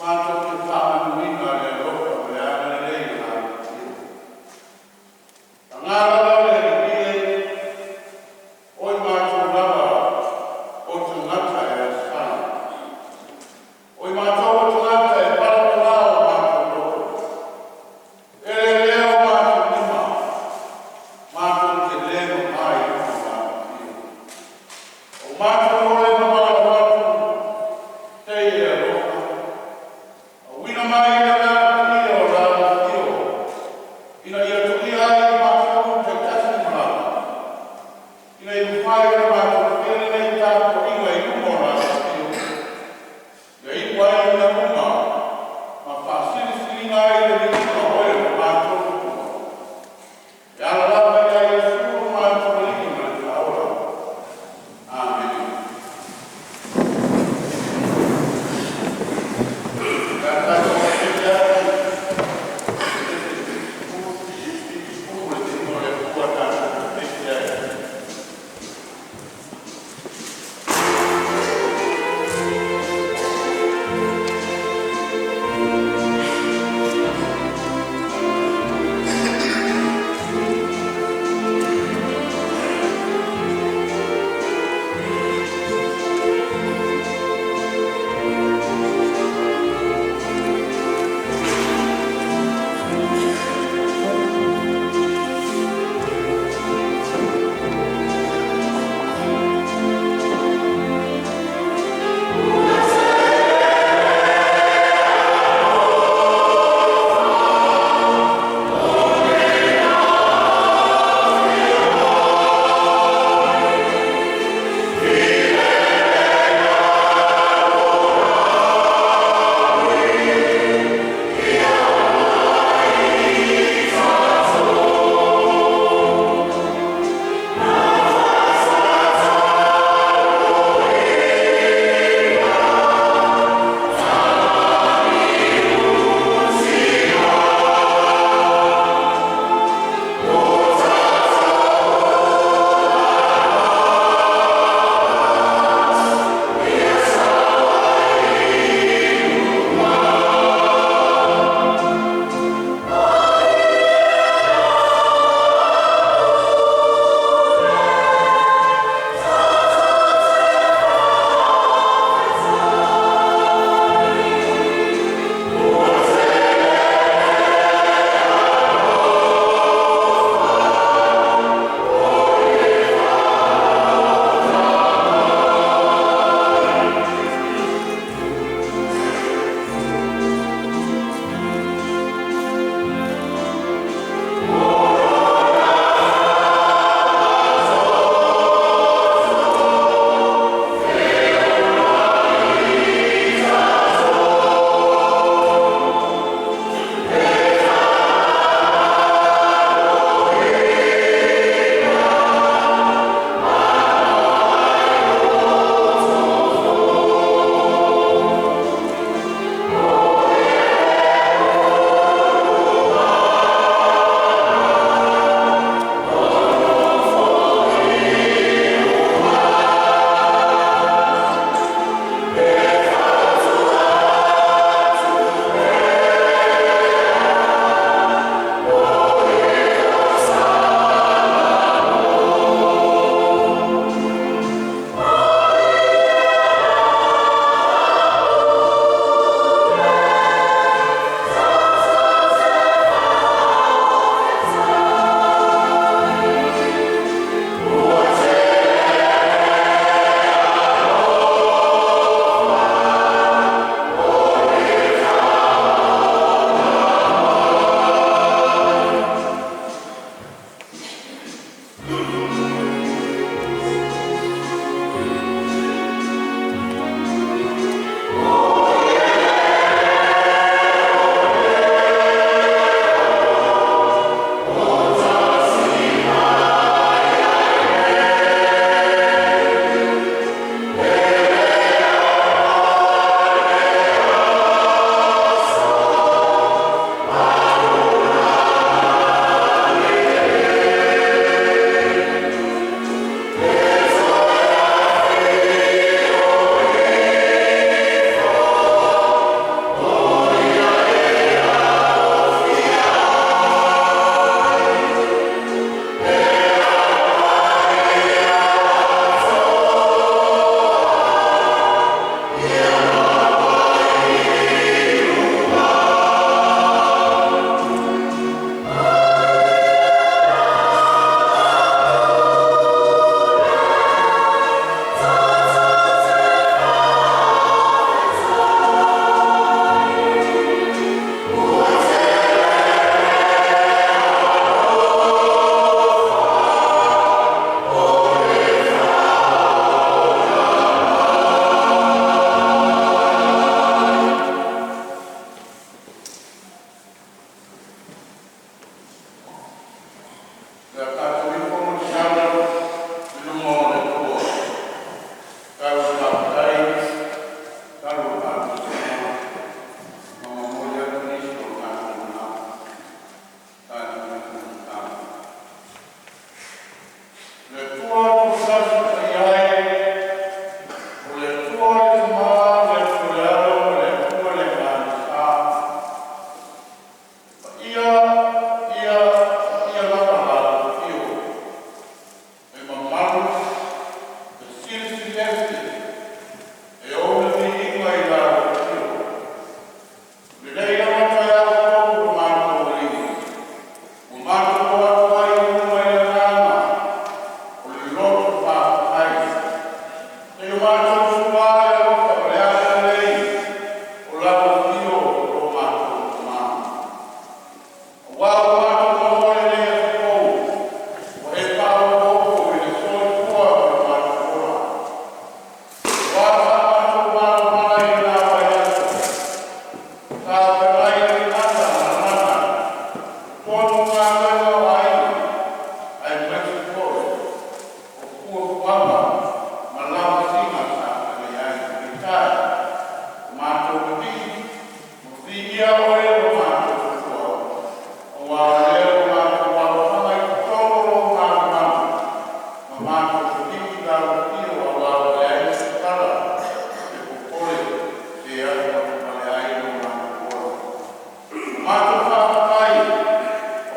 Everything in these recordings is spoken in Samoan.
Matou te faamanuina le alofa ma le agalelei o le Atua. Paga lava le Alii e, o i matou lava o tagata e aofai. O i matou o tagata e palapala o matou loto, e lelea o matou lima, matou te le mama i luma o Alofia. O matou o e mamalu atu, tei e alofa, auina Sa feagai ai le ata ma lagona totonu o galuega o aiga, aemaise foi o fuafuaga ma lavasiga sa feagai ai. Peitai, ua matou pipii ma viia Oe lo matou soifua, auā o lea ua matou alofaga i totonu o Lou malumalu ma matou pipii i lau afio, aua ua leai se tala pe popole pe atuatuvale ai lo matou ola. Ua matou faafetai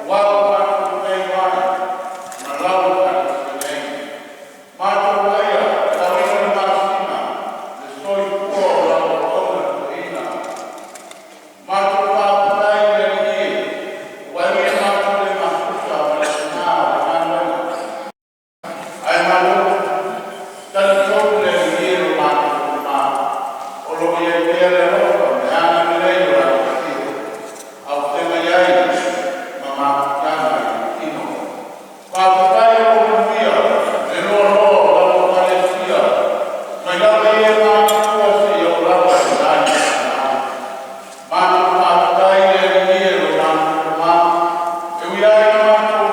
auā ua matou feiloai ma lau Ekalesia nei, matou vaaia le aoina o le masina, le soifua o lau Auauna Toeaina. Matou faafetai i le Alii e, aua e ui ina matou le mafuta ma le aoga o le galuega, ae matou talitonu le Alii e lo matou Tama, o lo o i ai pea le alofa ma le agalelei o lau Afio a o feagai ai ma mafutaga i le tino. Faafetai o lo o manuia le loaloa o lau Ekalesia mai lava i e matutua seia oo lava i nai fanau. Matou faafetai i le Alii e lo matou Tama, e ui lava ina matou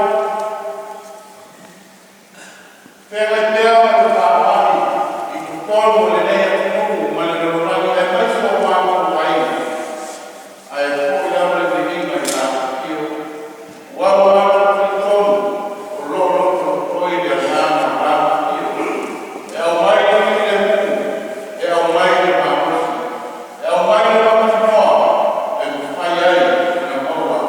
feagai pea ma le faamai i totonu o lenei atunuu ma le lalolagi aemaise o matou aiga, ae foi lava le viiga i lau Afio, aua ua matou talitonu o lo o lotolotoi le agaga o lau Afio e aumai le filemu, e aumai le malosi, e aumai le mautinoa e mafai ai ona maua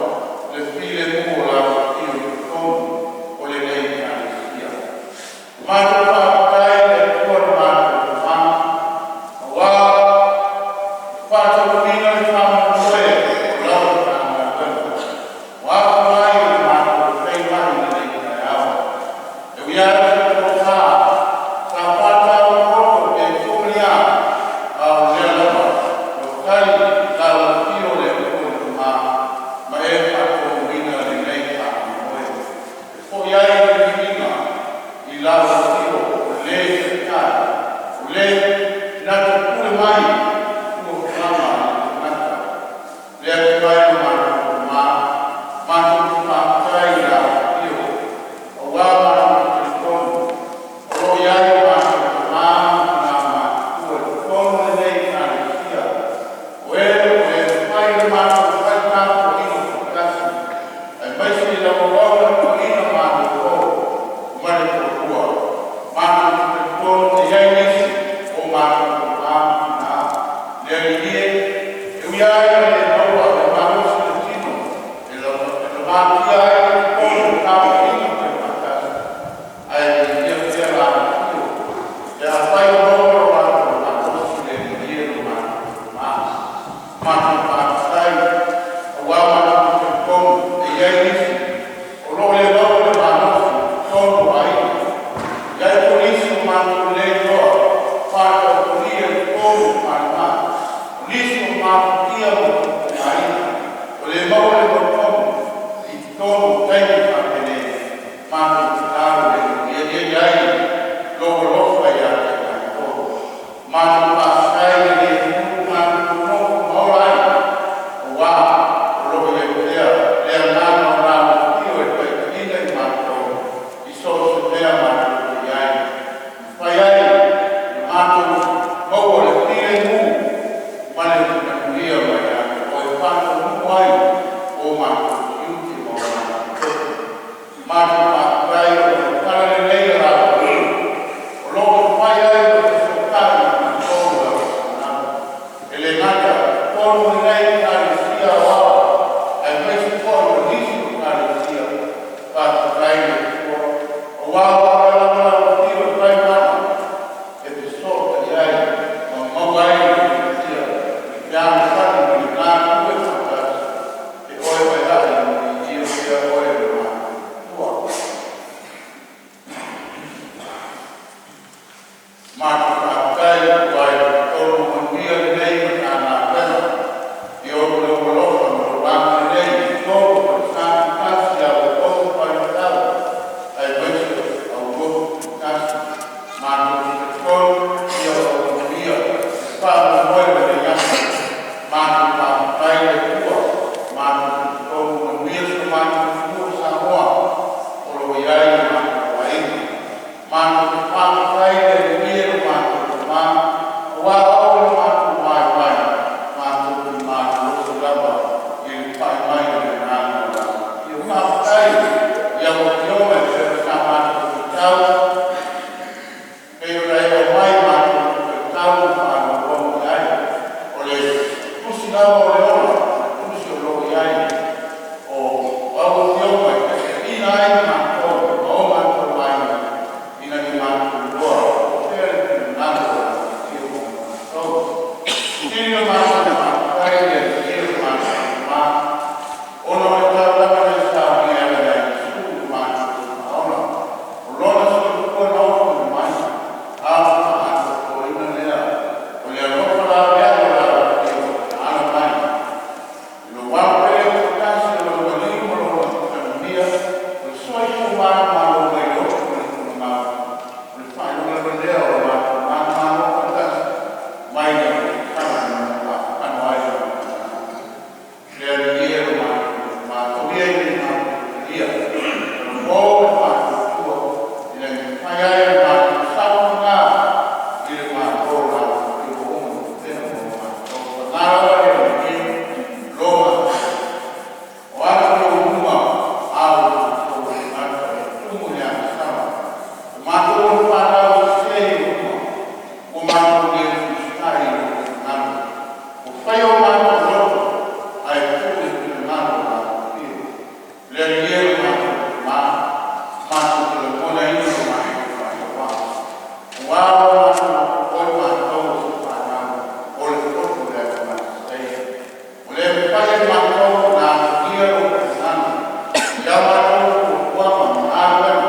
le filemu o lau Afio i totonu o lenei Ekalesia. Matou faafetai i le Atua lo matou Tama, auā ua faataunuuina le faamoemoe o lau Matagaluega ua afua ai ona matou feiloai i lenei taeao. E ui lava i se tofa sa faataotooto pe fuamalia, a o lea lava ua tali lau Afio le Atua le Tama ma e faatonuina lenei faamoemoe. E foi ai le viiga i lau Afio o le Taitai, o Le na te pule mai i fuafuaga a le tagata. Le Atua e lo matou Tama, matou te faafetai i lau Afio, auā matou te talitonu o lo o i ai o matou tama ma tinā matutua i totonu o lenei Ekalesia, o e ua le mafai ona matou fai tapuaiga faatasi, aemaise lau Auauna Toeaina malolo ma le toalua. Matou te talitonu e i ai nisi o matou tama ma tinā. Le Alii e, e ui lava ina le maua le malosi o le tino e lamatia ai i totonu o tapuaiga faifaatasi, ae viia pea lau Afio pe afai o maua lo latou malosi. Le Alii e lo matou Tama, matou te faafetai auā matou te talitonu e i ai nisi o lo o le maua le malosi i totonu o aiga. E i ai foi nisi ua matou le iloa faataotolia i totonu o falemai, o nisi ua mafatia ma tupuaina, ua le maua le mautonu i totonu o taimi faapenei. Matou tatalo le Alii e aliali ai lou alofa ia te i latou. Matou faafetai i lenei atunuu matou te nonofo ma ola ai, auā o lo o i ai pea le agaga o lau Afio e taitaiina i matou i so o se mea matou te i ai, e mafai ai ona matou maua le filemu ma le manuia mai lava o le ola ma le tusi o lo o i ai o au afioga e taitaiina ai matou ma o matou aiga ina ia matou iloa po o fea le finagalo o lau afio mo matou. Sili ona matou faafetai i le Alii e lo matou Tama, ona o le taulaga na e saunia e ala ia Iesu i le matou Faaola, o Lona soifua na ofoina mai, a o le faaatoatoaina lea o le alofa laveai o lau Afioga na ala mai i lou aupele toatasi o lou Alii ma Lona faitalia o le soifua manumalo mai le oti ma le tulimau. O le faailoga lava lea o lo matou manumalo faatasi mai le amataga ina faafakano ai lo matou lagi. Le Alii e, lo matou Tama, taulia ina ia matou talia ma le faatuatua ina ia mafai ai ona matou saofaga i le Malo o lau Afio ua uma ona tapena mo matou. Paga lava le Alii e lo matou o atu i ou luma a o matou o tagata e tumu i le agasala. Ua matou ulufanau e sese i ou luma, ua matou le usiusitai i lou finagalo. Ua faia o matou loto ae tuu le finagalo o lau Afio. Le Alii e, lo matou Tama, matou te lagonaina lo matou faatauvaa aua o matou o se fanau o le poto i le Atumatasi. Ua le mafai e matou ona atagia lou finagalo i a matou fuafuaga ma galuega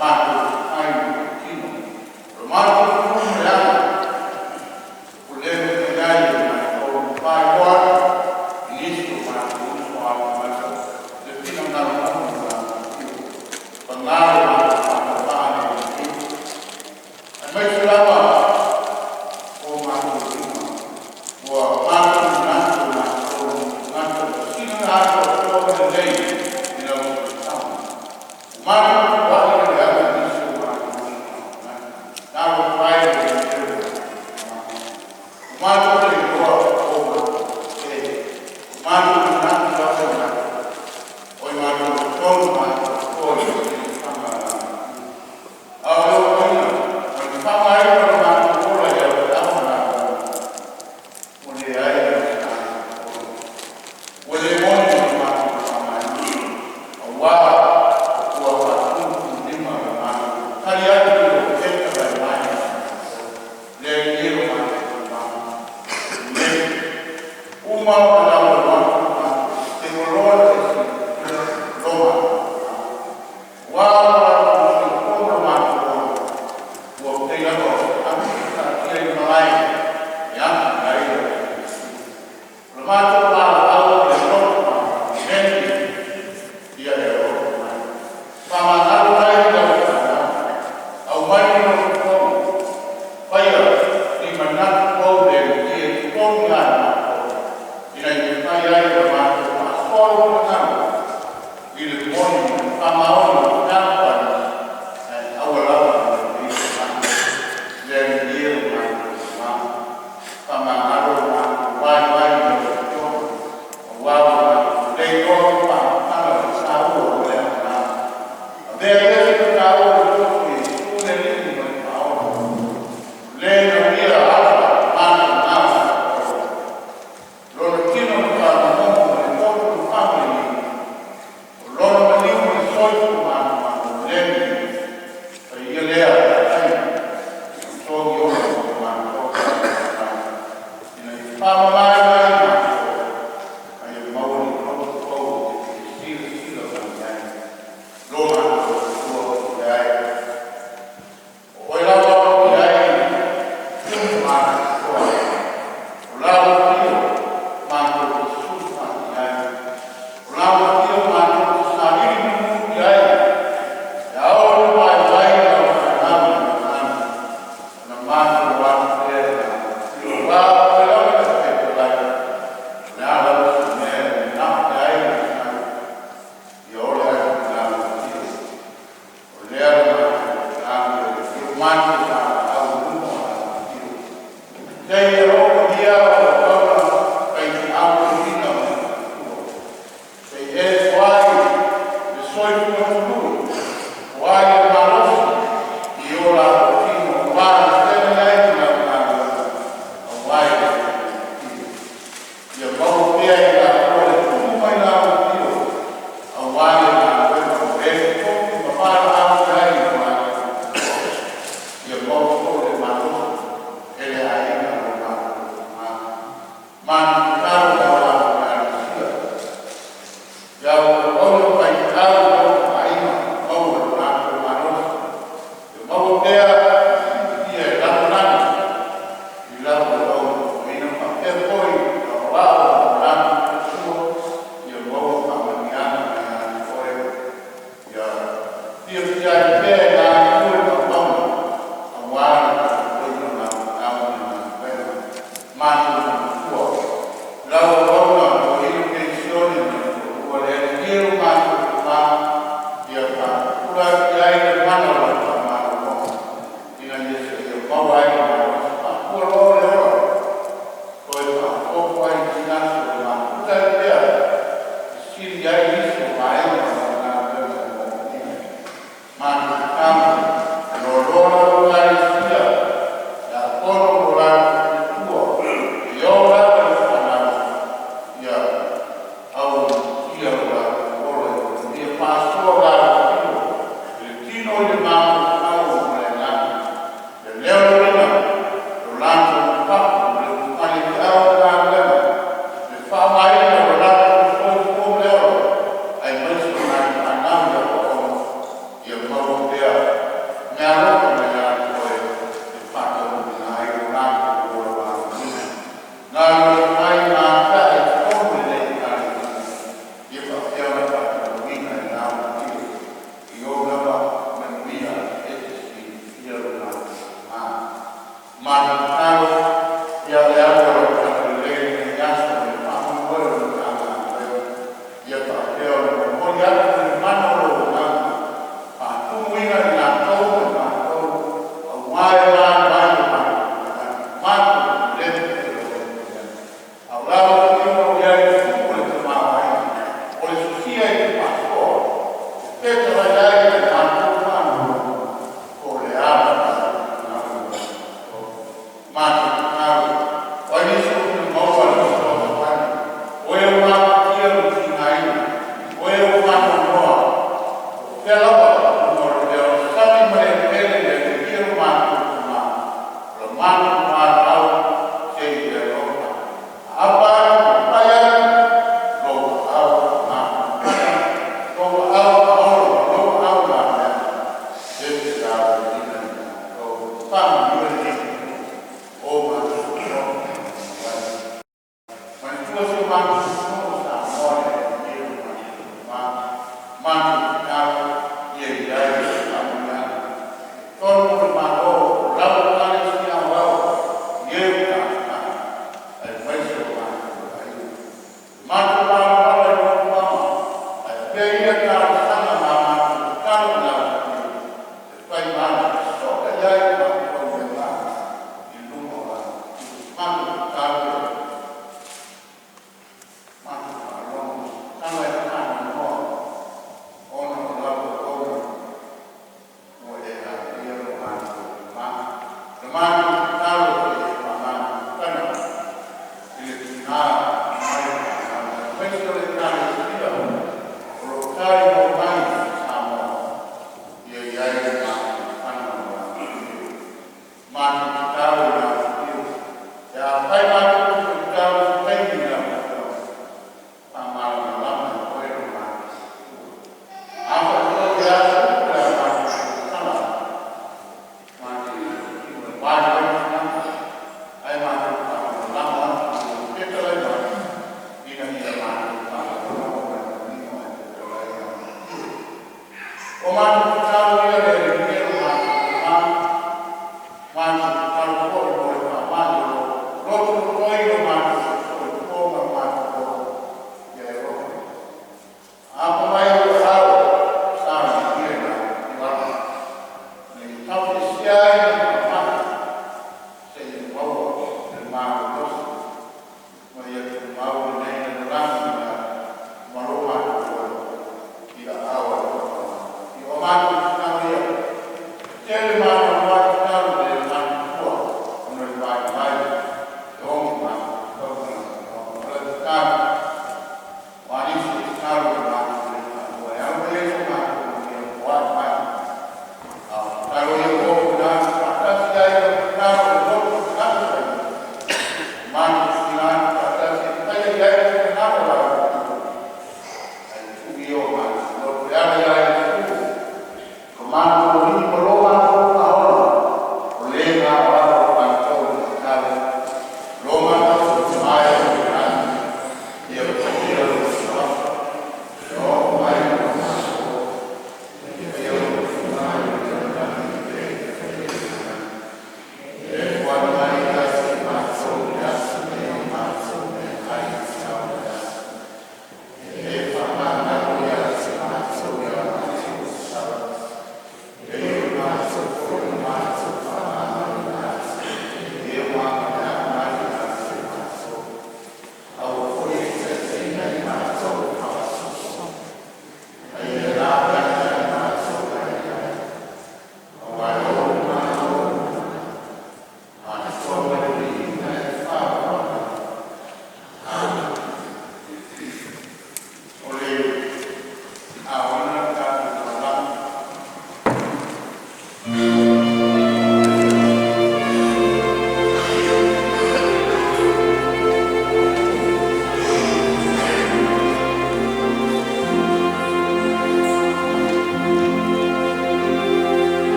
matou te fai ma faatino. O lo matou tu ma le aga ua le mafai ai e matou ona faailoa atu i nisi o matou uso a tagata le finagalo moni o lau Afio. Paga lo matou faatauvaa le Alii, aemaise lava o matou lima. Ua matou manatu o matou o ni tagata ua sili ona atoatoa ma lelei i lau silasila. Ua matou tuuai ma leaga i nisi o matou uso a tagata. Talofa e i le Alii e lo matou Tama, ua matou le iloa o matou sese. Ua matou manatu lava e matou o i matou totonu ma atoatoa i le silafaga a lau Afio. A o le ofoina ma le fafaga o lo matou ola i au feau ma galuega, ua leai lava se atoatoa. Ua le moni lo matou faamaoni, aua ua faatumutumulima le matou tali atu i lou fetalai mai ia matou. Le Alii e, lo matou Tama, ua uma ona laulauafu le matou tetelo loa i le e silasila lo matou Tama, aua o lo matou soifua ma lo matou ola ua pei lava o se afi na taatia i le malae e afi ai lau fiafia. O le matou valaau ma le loto faamemelo, ia e alofa mai, faamagalo mai i lau fanau, aumai ni loto fou, faia ni manatu fou le Alii e i totonu ia i matou, ina ia mafai ai ona matou faasoa lou finagalo i le moni ma le faamaoni i feau ma faaaloalo, ae aua lava ne i oulē faaga. Le Alii e, lo matou Tama, faamagalo lo matou vaivai i lau Afioga, aua ua matou le iloa ona faamatala le saua o le aoga. Avea ia se mataua o le toto o Iesu le Alii ma le Faaola, o Le na uia ala ma matou Lona tino na faalogologo ma le toto na faamalieina. Matou fono Samoa le manuia lo matou ma matou tatalo ia i ai le faamanuiaga. I totonu o le Malo, o lau Ekalesia Aoao i e ua tafataga aemaise o matou aiga. Matou malamalama i nofoaga ae avea ia talosaga ma a matou tatalo o le a oo nei e fai ma alafesootai ai matou i le Agaga i luga o le lagatua. Matou tatalo ia matou faalogo i se tala e faanoanoa ona o lau auauna ua e alia lo matou mama. O le matou tatalo ia e faamanuia i le tina ma le fanau aemaise o le Ekalesia o lo o talimau mai i Samoa. Ia i ai le mafanafana o le agalelei. Matou tatalo ia afifio, pe afai matou te faitau i se taimi i lau Afioga, faamalamalama e Oe lo matou fuifua. A fai foi o le a se upu i a matou tautala, matou te tautino e vaivai finagalo ae matou te faamalamalama atu i lou fetalai mai ina ia matou.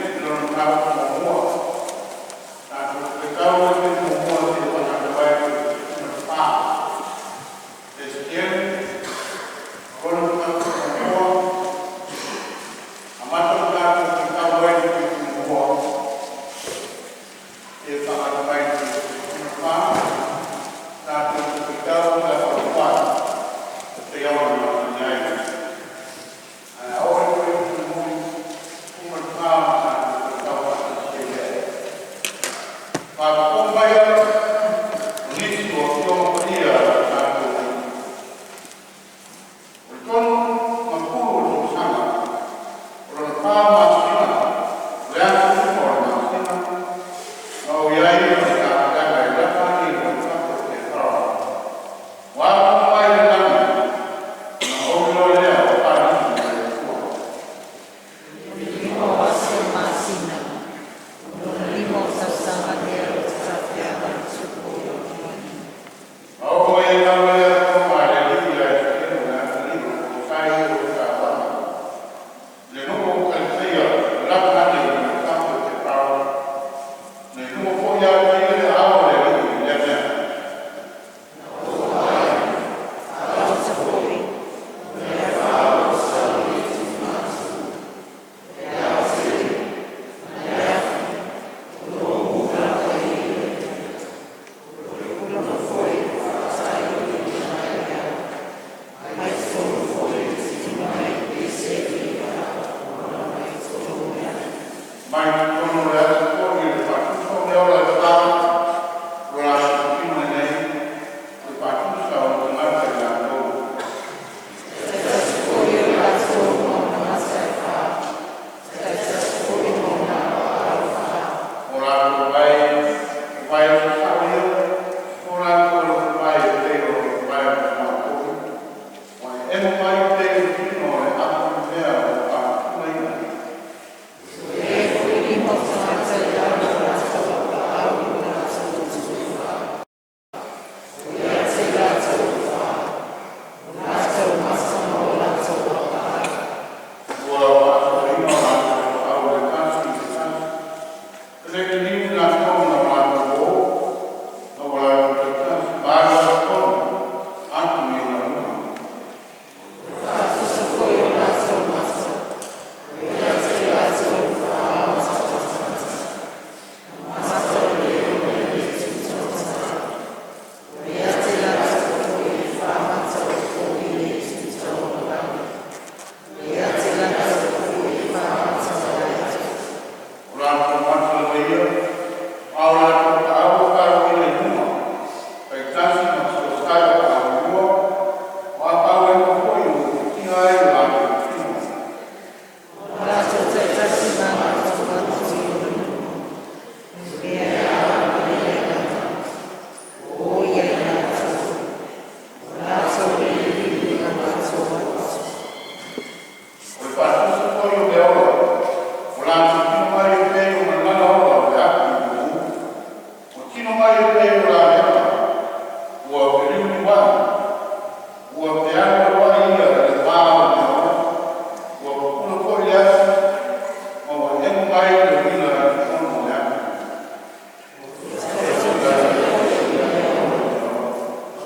I lona mataupu muamua, tatou faitau i le 1 seia fagata mai i le 14. Esekielu lona mataupu muamua, amata ona tatou faitau ai i le 1 seia fagata mai i le 14. Tatou te faitau ma le atoatoa e pei ona masani ai. Ae a oo i le fuaiupu 14 ona tatou faitau faatasi ai lea. Faafofoga mai o nisi o Afioga Paia a lo tatou atunuu. O le tolu ma pulu o le tausaga, o lona 4 masina, o le aso 5 o le masina, na ou i ai ma se aafiaga e lata ane i le maumate o le kelasarao. Ua afua mai le lagi ona ou iloa lea ua faalii mai e le Atua. 5 o aso o le masina, o lona lima o tausaga lea o le Tafeaga ma Tupu o lou lagi. Na oo mai ai lava lea Afioga a le Alii ia Esekielu i le atalii o lo o sai o taaloga i le nuu o Kaliseia e lata ane i le maumate o Keparova. Na i luga foi atia le aao o le Alii i lea mea. Faaauta foi o le afa o sau i le tulimatu, o le aotili ma le afi o lo o mu lava i le tagata. O le tulaga foi o faataililina mai ai, mai totonu foi o le tino ai pei se ava mai totonu o le afi. Mai totonu o le aso foi o le faatusa o meaola e fa o lo latou tino lenei, o le faatusa o le tagata i latou. E taitasi foi o i latou ma ona mata e fa, e taitasi foi ma ona aoao e fa. O latou vae o vae oso sa'o ia, o latou alotuvae e pei o alotuvae o le mamoe ua emo mai pei o le tino o le afulimea ua faapupulaina. Ua i ai foi lima o tagata i lalo o latou lapaau i o latou gutu e fa, o ia te i latou e fa o latou mata ma o latou lapaau. Ua faasoaina o latou tuaau le tasi i le tasi, e le liliu i latou i o latou uō, ma ua latou taitasi ma alualu tonu atu i ona luma. O le faatusa foi o latou mata, o ia te i latou e fa mata o le tagata, ma mata o le tutoatasi, o ia te i latou foi e fa mata o le kopi le tutaualagi, o ia te i latou foi e fa mata o le ata. O latou mata lava ia, a o latou taau e faalogoina i luga, taitasi ma fesoosai o paau e lua, o a paau e lua foi ua ufitia ai o latou tino. O latou taitasi ma anautau atu i ona luma, i mea e ao mai ai e lata, o o i ai latou, o latou e liliu i latou atu. O le faatusa foi o meaola o latou tino mai e pei o malala ola o le afi mumu, ua tino mai e pei o lavepa ua feliuliuai. Ua fealualuai ia i le va o meaola, ua pupula foi le afi, ma ua emo mai le uila i totonu o le afi. O le foi o meaola,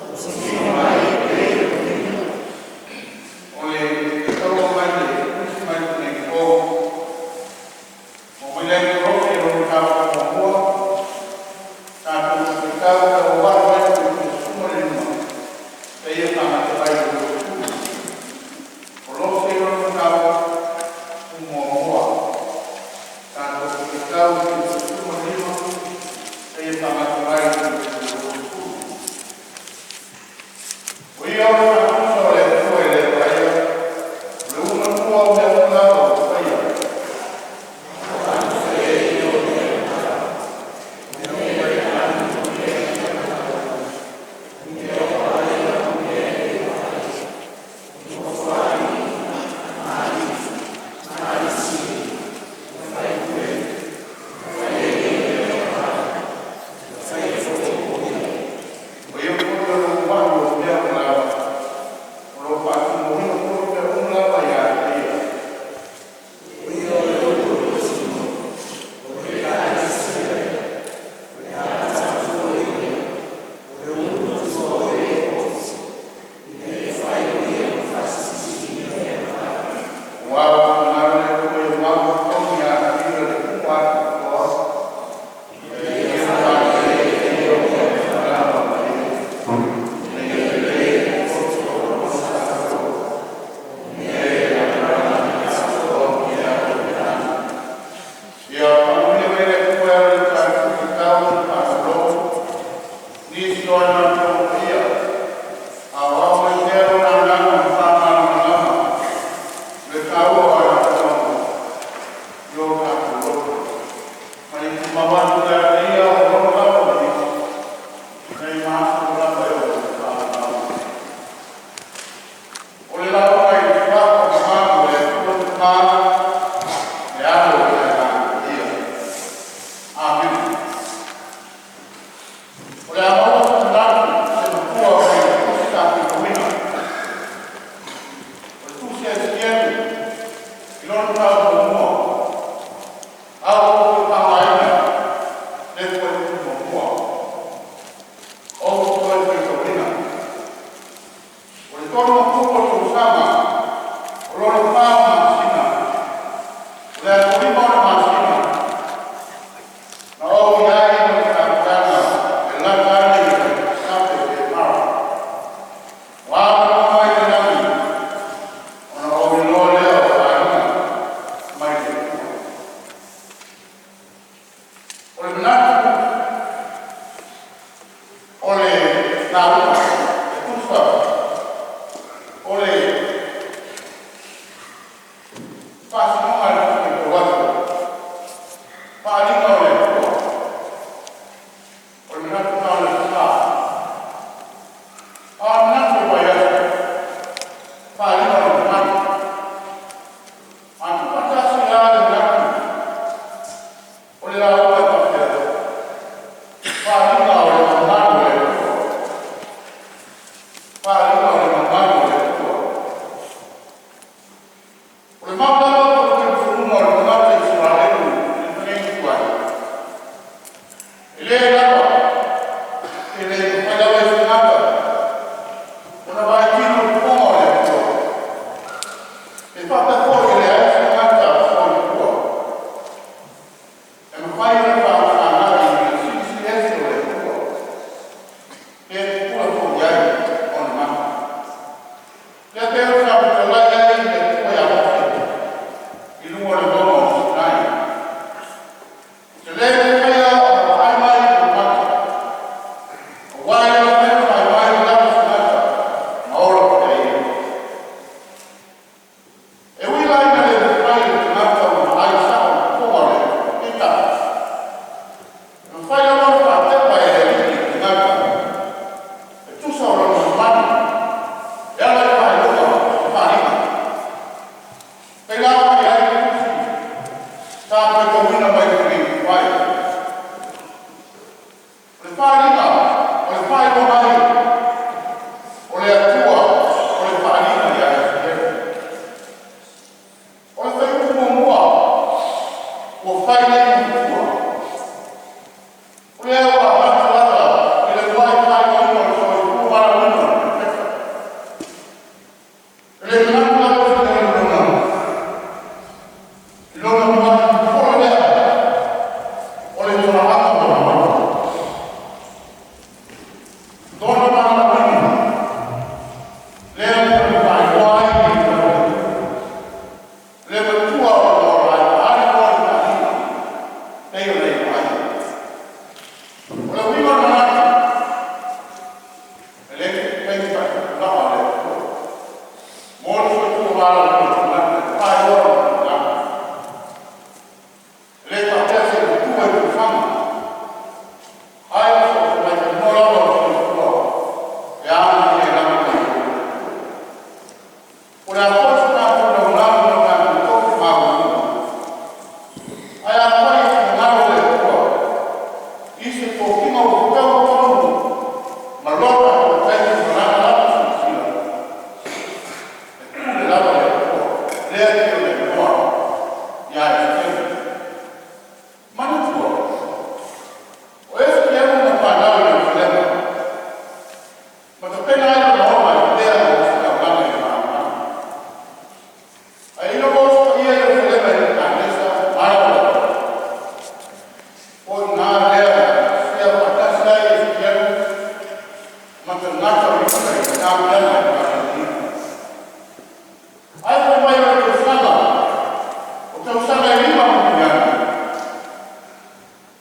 ua tino mai e pei o le uila. O le faitauga mai le Tusi mai le Tinei Fou ua mai ia Kolose i lona mataupu muamua, tatou te faitau tauauvaa mai le fuaiupu 15 seia fagata mai i le 20. Kolose i lona mataupu muamua, tatou te faitau i le fuaiupu 15 seia fagata mai i le 20. O ia o le faatusa o le Atua e le vaaia, o le umatua o mea uma lava ua faia. Ia o lona lava nei, nei masalo lava e oo i le faavavau. O le lauga i le suafa mamalu o le Atua le Tama, le Alo ma le Agaga Paia. Amene. O le a maua se manatu i se matua mai le tusi sa faitauina. O le tusi a Esikielu i lona mataupu muamua, a ua ou toe faaaogaina le fuaiupu muamua. Ou te toe faitauina. O le 30 o tausaga, o lona 4 o masina, o le aso 5 o le masina, na ou i ai ma le tapenaga e lata ane i le safe Kepara. Ua avanoa mai le lagi, ona ou iloa lea o faaaliga mai le Atua. O le manatu o le lauga e tusa o le faasinoga a le Tusi Faitau Aso, faaaliga o le Atua. O le manatu lena o le Aso Sa. A o le manatu o le vaiaso, faaaliga o le mamalu. A tuufaatasi la le manatu o le lauga e faapea, faaaliga o le mamalu o le Atua, faaaliga o le mamalu o le Atua. O le mau lava po o le talitonuga o le tagata Isaraelu i le fagaitu ai, e le lava pe le mafai lava e se tagata ona vaai tino i le fofoga o le Atua. E faapea foi e leai se tagata soifua e mafai ona faafesagai i mea silisili ese o le Atua pe pupula foi i ai ona mata. Lea pei ona sa fetalai ai le Atua ia Mose i luga o le mauga o Sinai. E te le mafaia ona vaai mai i lou mata, aua e le mafai ona vaai mai lava se tagata ma ola pea ia. E ui la ina le mafai e le tagata ona vaai sao i le fofoga o le Atua, peitai, e mafai lava ona faatepa e le Alii le tagata e tusa o lona mamalu e ala i faailoga ma faaaliga. Pei la ona i ai le tusi sa faitauina mai le tuai. O le faaaliga o le faailoa mai o le Atua o le faaaliga ia Esikielu. O le fuaiupu muamua ua fai nei ma matua. O lea ua amata lava i le uluai faailoaina o le soifua valaauina o le perofeta. E le manatu lava o se lona i lona uluai fofola lea o le tolaaga o lona mana. Lona valaauina lea na faailoa ai i le matua o lo o ai loa le faaaliga pei ona e vaai. O le uiga o le manatu, e le taimi faatupulaga o le Atua mo le soifua valaauina o tagata e faailoa lona tulaga. E le faapea se matua i tausaga, ae o so o se maitinoa lava o le soifua e amanaia ai lava le Atua. O le a foi so tatou naunau i lo tatou tofi maualuga, ae afai e finagalo le Atua i se tofiga ua fetaui tonu ma lo tatou taimi ma lana lava silasila, e pule lava le Atua lea e pei ona iloa ia Esikielu. Manatua, o Esikielu na fanau i Ierusalema ma tapena ai lona ola i lea ma ositaulaga i le manumanu. Ae ina ua usitaia Ierusalema e Neukatnesa ma o i ina lea na sesea faatasi ai Esikielu ma tagata o Iuta i le tapenaga i le Babilonia. Ae fai mai o le tausaga, o tausaga e 5 mulimuli ane,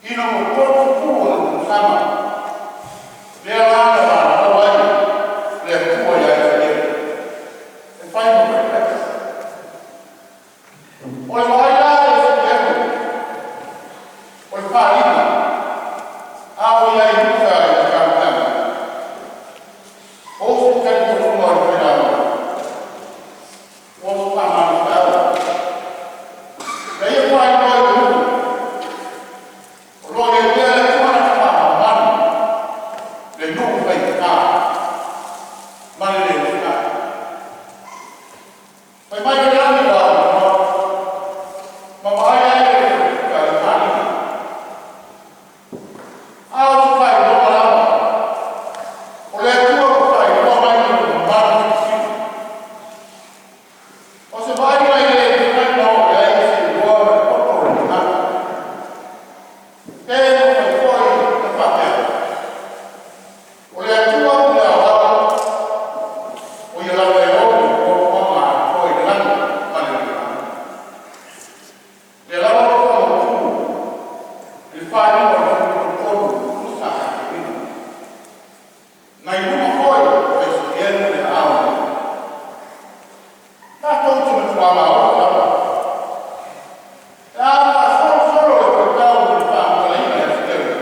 ina ua 30 ona tausaga, lea la na valaau ai le Atua ia Esikielu e fai ma perofeta. O le vaai la a Esikielu o le faaaliga. Pe mafai foi ona faapea, o le Atua Pule Aoao, o Ia lava e ou le puapuaga atoa i le lagi ma le lalolagi. O lea lava ua faamautu i le faaiuga o le aso 13 27 nai luma foi o Esipeanu le aao o le Alii. Tatou te matua maoti lava pe a faasolosolo le fuaitau i le faamatalaina e Esetete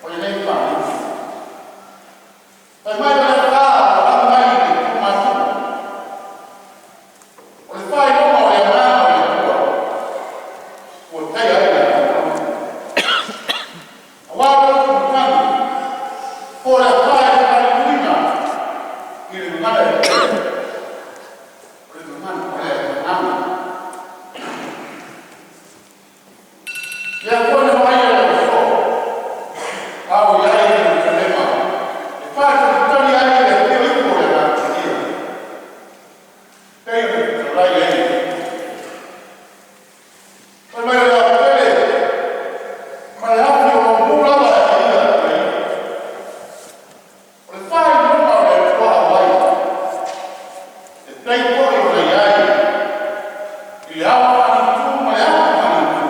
o lenei faaaliga. Fai mai o le afa ua lagi mai le itu matu'u, o le faailoga o le Agaga o le Atua ua taia ai le amiotonu. Auā o le utu matagi po o le afa e faaliliuina i le gagana Hepereo, o le gagana o le agaga. Lea foi na vaaia i le aso a o i ai i Yelusalema e faatalitali ai i le afio ifo o le Agaga Paia, pei ona fetalai ai le Atua. Fai mai o le aotele ma le afi o lo o mu lava e seia ia. O le faailoga o le Atua auai, e pei foi ona i ai i le ao faaniutu ma le ato faaniutu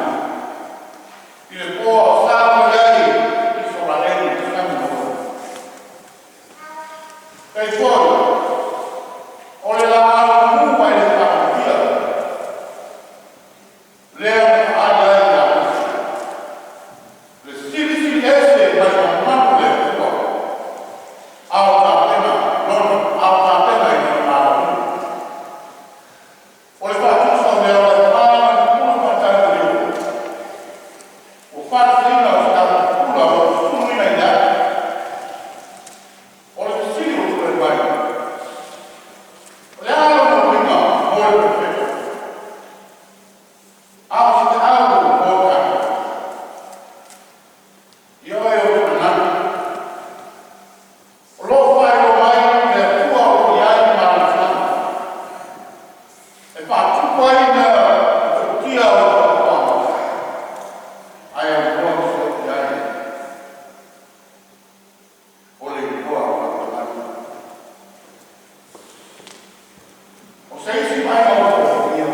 i le po a o savali ai Isaraelu i le sami na ova. Pei foi o le laau mumu mai le faamanuia lea na faaali ai ia Mose, le silisili ese mai mamalu o le Atua a o tapena lona a o tapena i lona valaauina. O le faatusa o le ola e fa ma le pupula faatalimaliu ua faatusaina o se avapupula o lo o susuluina i le ati. O le fesili ua tulai mai, o le a lona uiga mo le perofeta, a o se feau mo tatou? Ioe, ou te manatu o lo o faailoa mai le Atua o lo o i ai malosiaga e faatupu ai mea matautia o le puapuaga, ae aunoa ma se oo i ai o le igoa faatalai. O se isi vaega ua toofia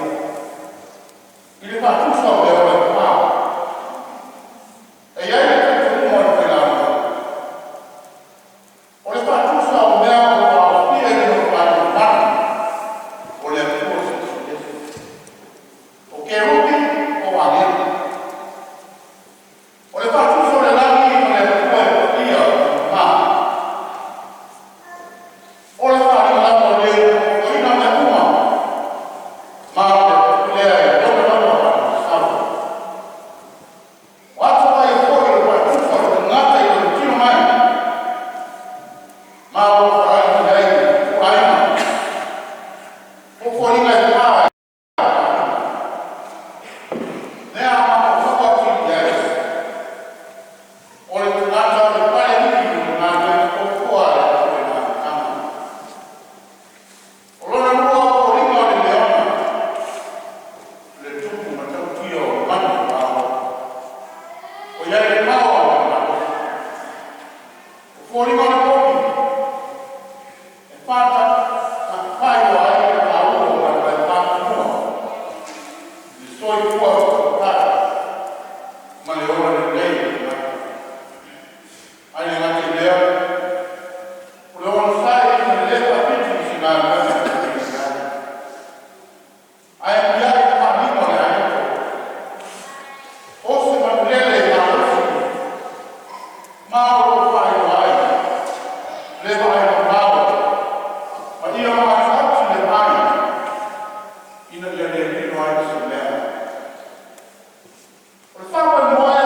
i le faatusa o le ola e fa, e i ai le talitonuga o le aufaigaluega, o le faatusa o mea o lo o aofia i le Nofoaiga mamalu o le Atua Silisili Ese, o kerubi po o agelu. O le faatusa o le lagi ma le Atua e paia ma mama. O le faaaliga lava o le ua ofoina mea uma, ma o le Atua lea e lona lava faavavau. O ata vaaia foi o le faatusa o le tagata i lona tino mai, ma o lo o faaali mai ai le ituaiga o foliga e fa e faaaliga. Lea a mafaufau atili i ai, o le tagata o le Palealii o le galuega fuafua a le Atua i le amataga. O lona lua o foliga o le leona, le tupu matautia o manu o ao, o i ai le paoa ma le malosi. O foliga o le povi e faailoa ai le taua o galuega faatino i le soifua tautatau ma le ola lelei o le tagata. Ae le gata i lea, o le onosai ma le le faapiti i se galuega e feagai ai. Ae ui ai i le faaaliga o le amiotonu, o se manulele malosi ma o lo o faailoa ai le vaaimamao ma ia maotioti le vaai ina ia le lilo ai se mea. O le faamoemoe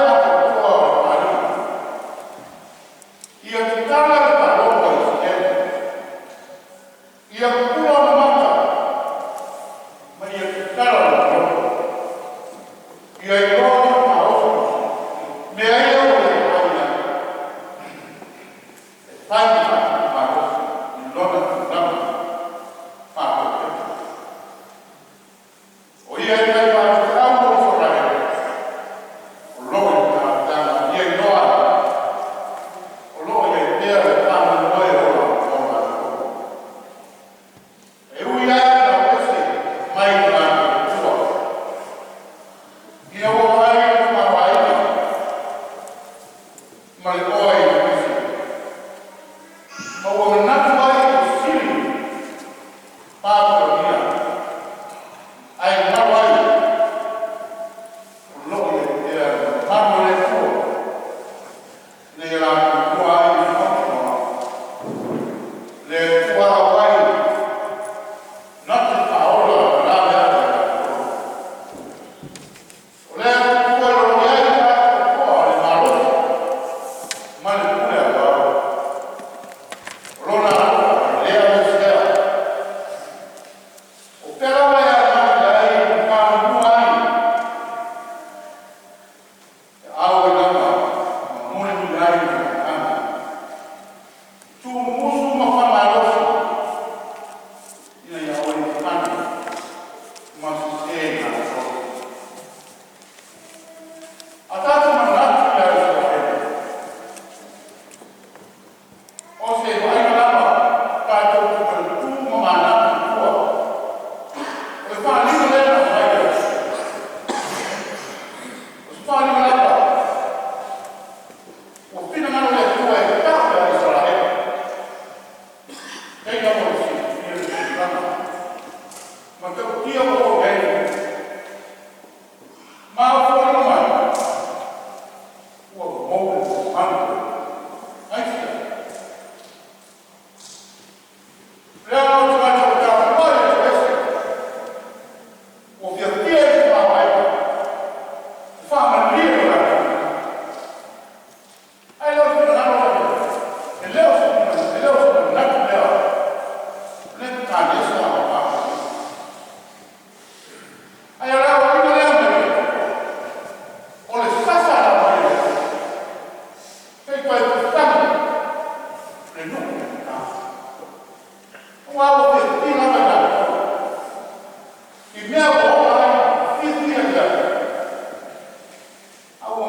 Au o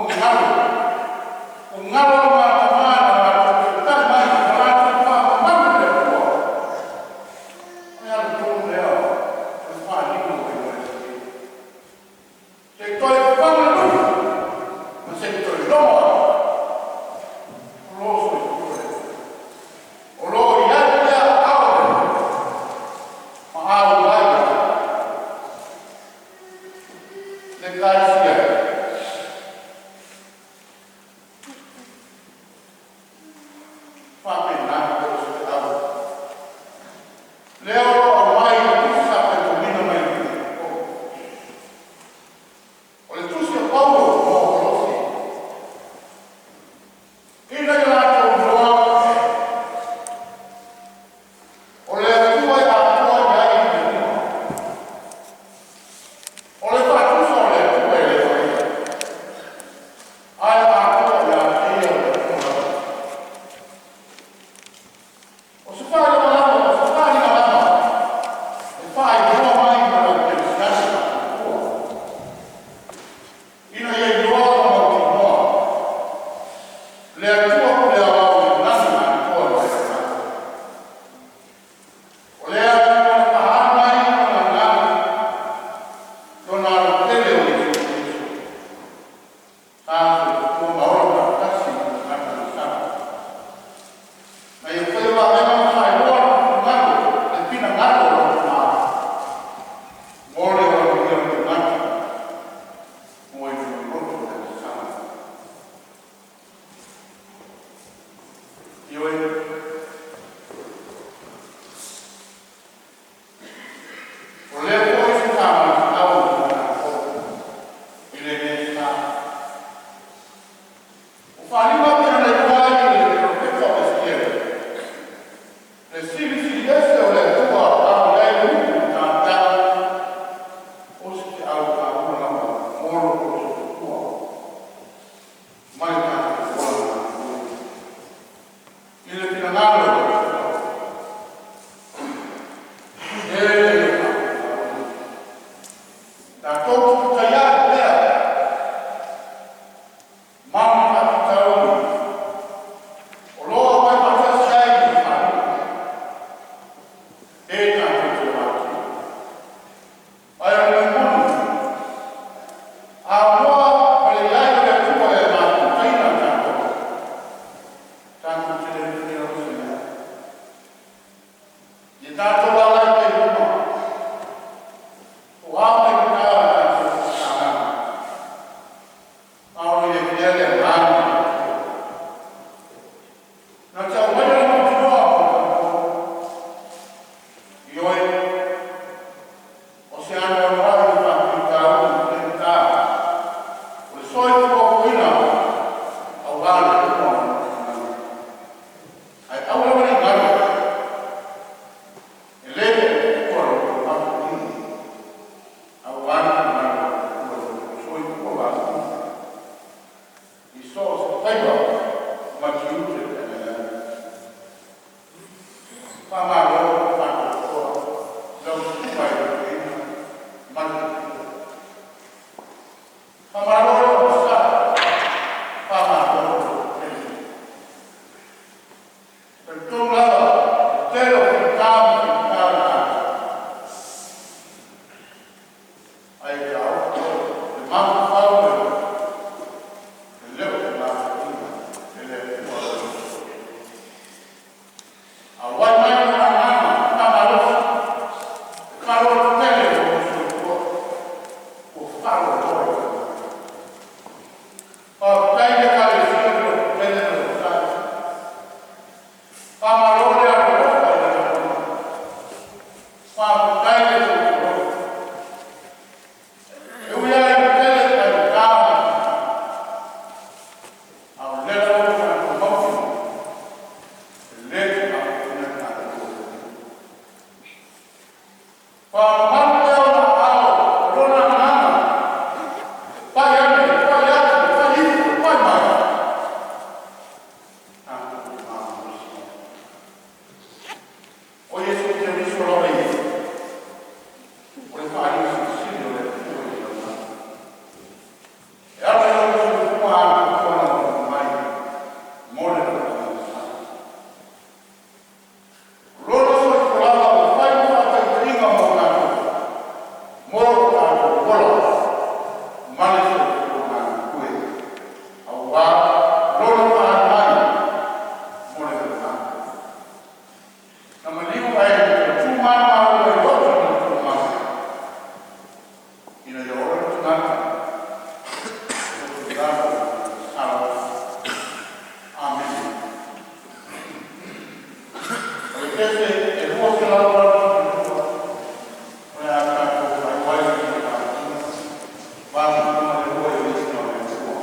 galo matamā na matou fesootai mai ma latou faamamalu i le Atua. O le alu tonu lea o le faaaliga mai o le Esekiele. Se i toe fafaga le nu'u ma se i toe logo atu o loo soifua le Atua. O lo o i ai pea aao o le Atua ma auai ai le Ekalesia e faapena foi se feau lea o lo o aumai i le tusi sa faitauina mai e o le tusi a Paulo mo Kolose, ina ia latou iloa o le Atua e atoa i ai mea uma. O le faatusa o le Atua e le faia, ae atoa ia te Ia o le Atua lava. O se faaaliga o se faaaliga lava e faailoa mai mo le aukerisiano faatuatua, ina ia iloa ma mautinoa le Atua Pule Aoao i le lagi na atoa ma le lalolagi. O le Atua na faaali mai Lona Agaga Lona alotele o Iesu Keriso, sa soifua ma ola faatasi ma le tagata masani. Na ia faia vavega ma faailoa lona finagalo, le finagalo o lona Tama, mo le olagia o tagata ua i lona loto le agasala. Ioe, o lea foi se faamalosiau mo tatou i lenei sa. Ua faaaliga pei ona iloa ai e le Polofeta o Esikiele le Silisili Ese o le Atua au i ai le upu i le tatau o se feau taua lava mo lo outou soifua ma le tatou ola galulue i le finagalo o le Atua. E tele faafitauli. Tatou te fetaiai pea ma ni faafitauli o lo o auai faatasi ai ma le faaaliga e tatou te matie. Ae o le mea moni, a aunoa ma le i ai o le Atua e mafutaina tatou, tatou te le mafaia lava se mea. Ia tatou agai pea i luma, o a faigata a tatou faafitauli, a o lo o i ai pea le Agaga o le Atua na te aumaia le mautinoa mo tatou. Ioe, o se anoanoai o faafitauli ma faigata o le soifuaina aua le Atua ma Lona finagalo. Ae aua lava ne i galo, e le tuua lo outou gafataulimaina aua le finagalo o le Atua i lo outou soifua maloloina i so o se faiva ma tiute o feagai ai. Faamalo le faatoatoa i lau susuga i le toeaina ma le faletua. Faamalo le onosai, faamalo le lototele. Talitonu lava, o le tele o fita ma faigata o le tatou, ae taofi oe le mafaufau ma le loto, e le o tuulafoaiina e le Atua. Auā Lona faaali mai mo le lalolagi. Na maliu ae tu malumalu ai loto ma le tuumama, ina ia ola le tagata o lalo alofa. Amene. O le pese e 282 o le a tatou faaiu ai lenei Paeaiga, 82 i le viiga o le Atua.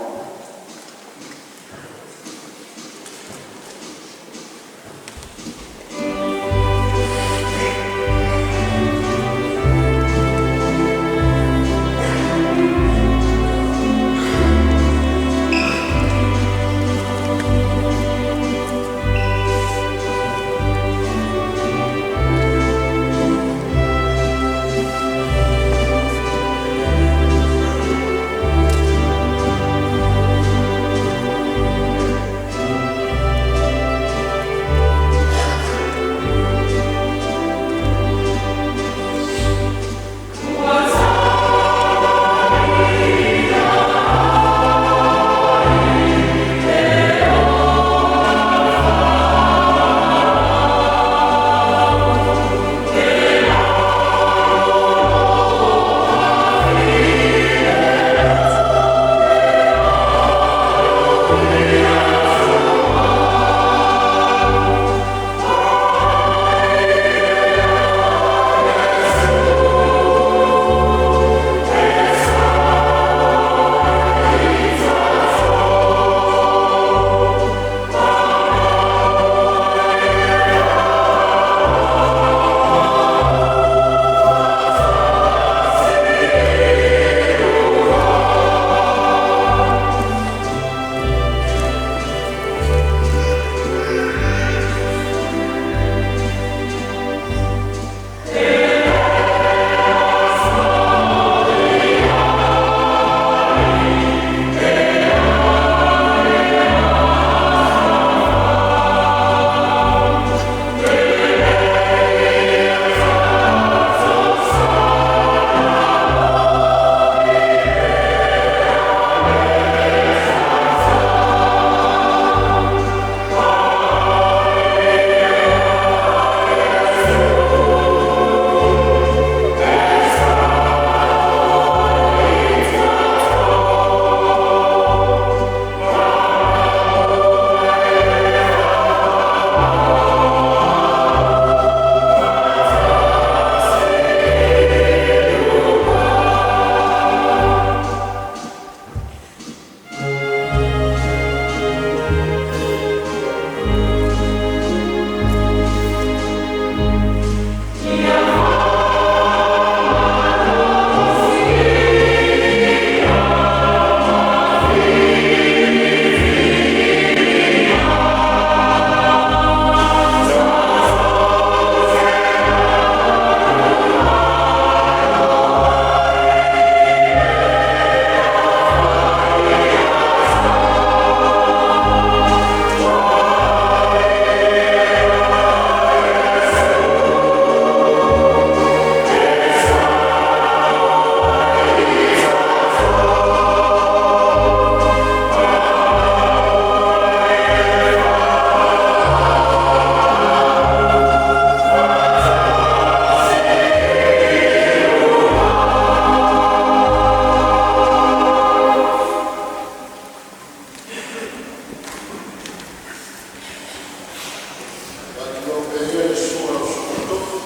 Faatulou pea ia i le susu o lau Susuga i le Tofi,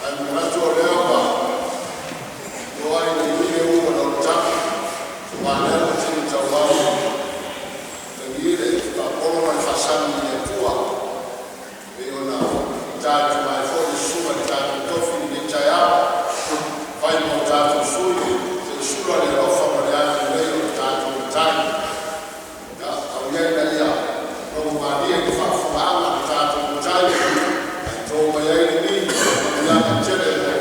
ae manatu o lea ua toa i le ivi le ū a Lalokava, aua o lea ua tini i tauau le tagi le faapolo ma le faasagi i le Atua e pei ona fita atu ai foi le susuga i le tatou Tofi i lenei taeao e fai ma o tatou sui se i sula le alofa ma le agalelei o lo tatou Matai. Ia tau ia ina ia logomalie i le faafofogaaga a le tatou Matai ae to mai ai le ni o faamanuiaga tele mo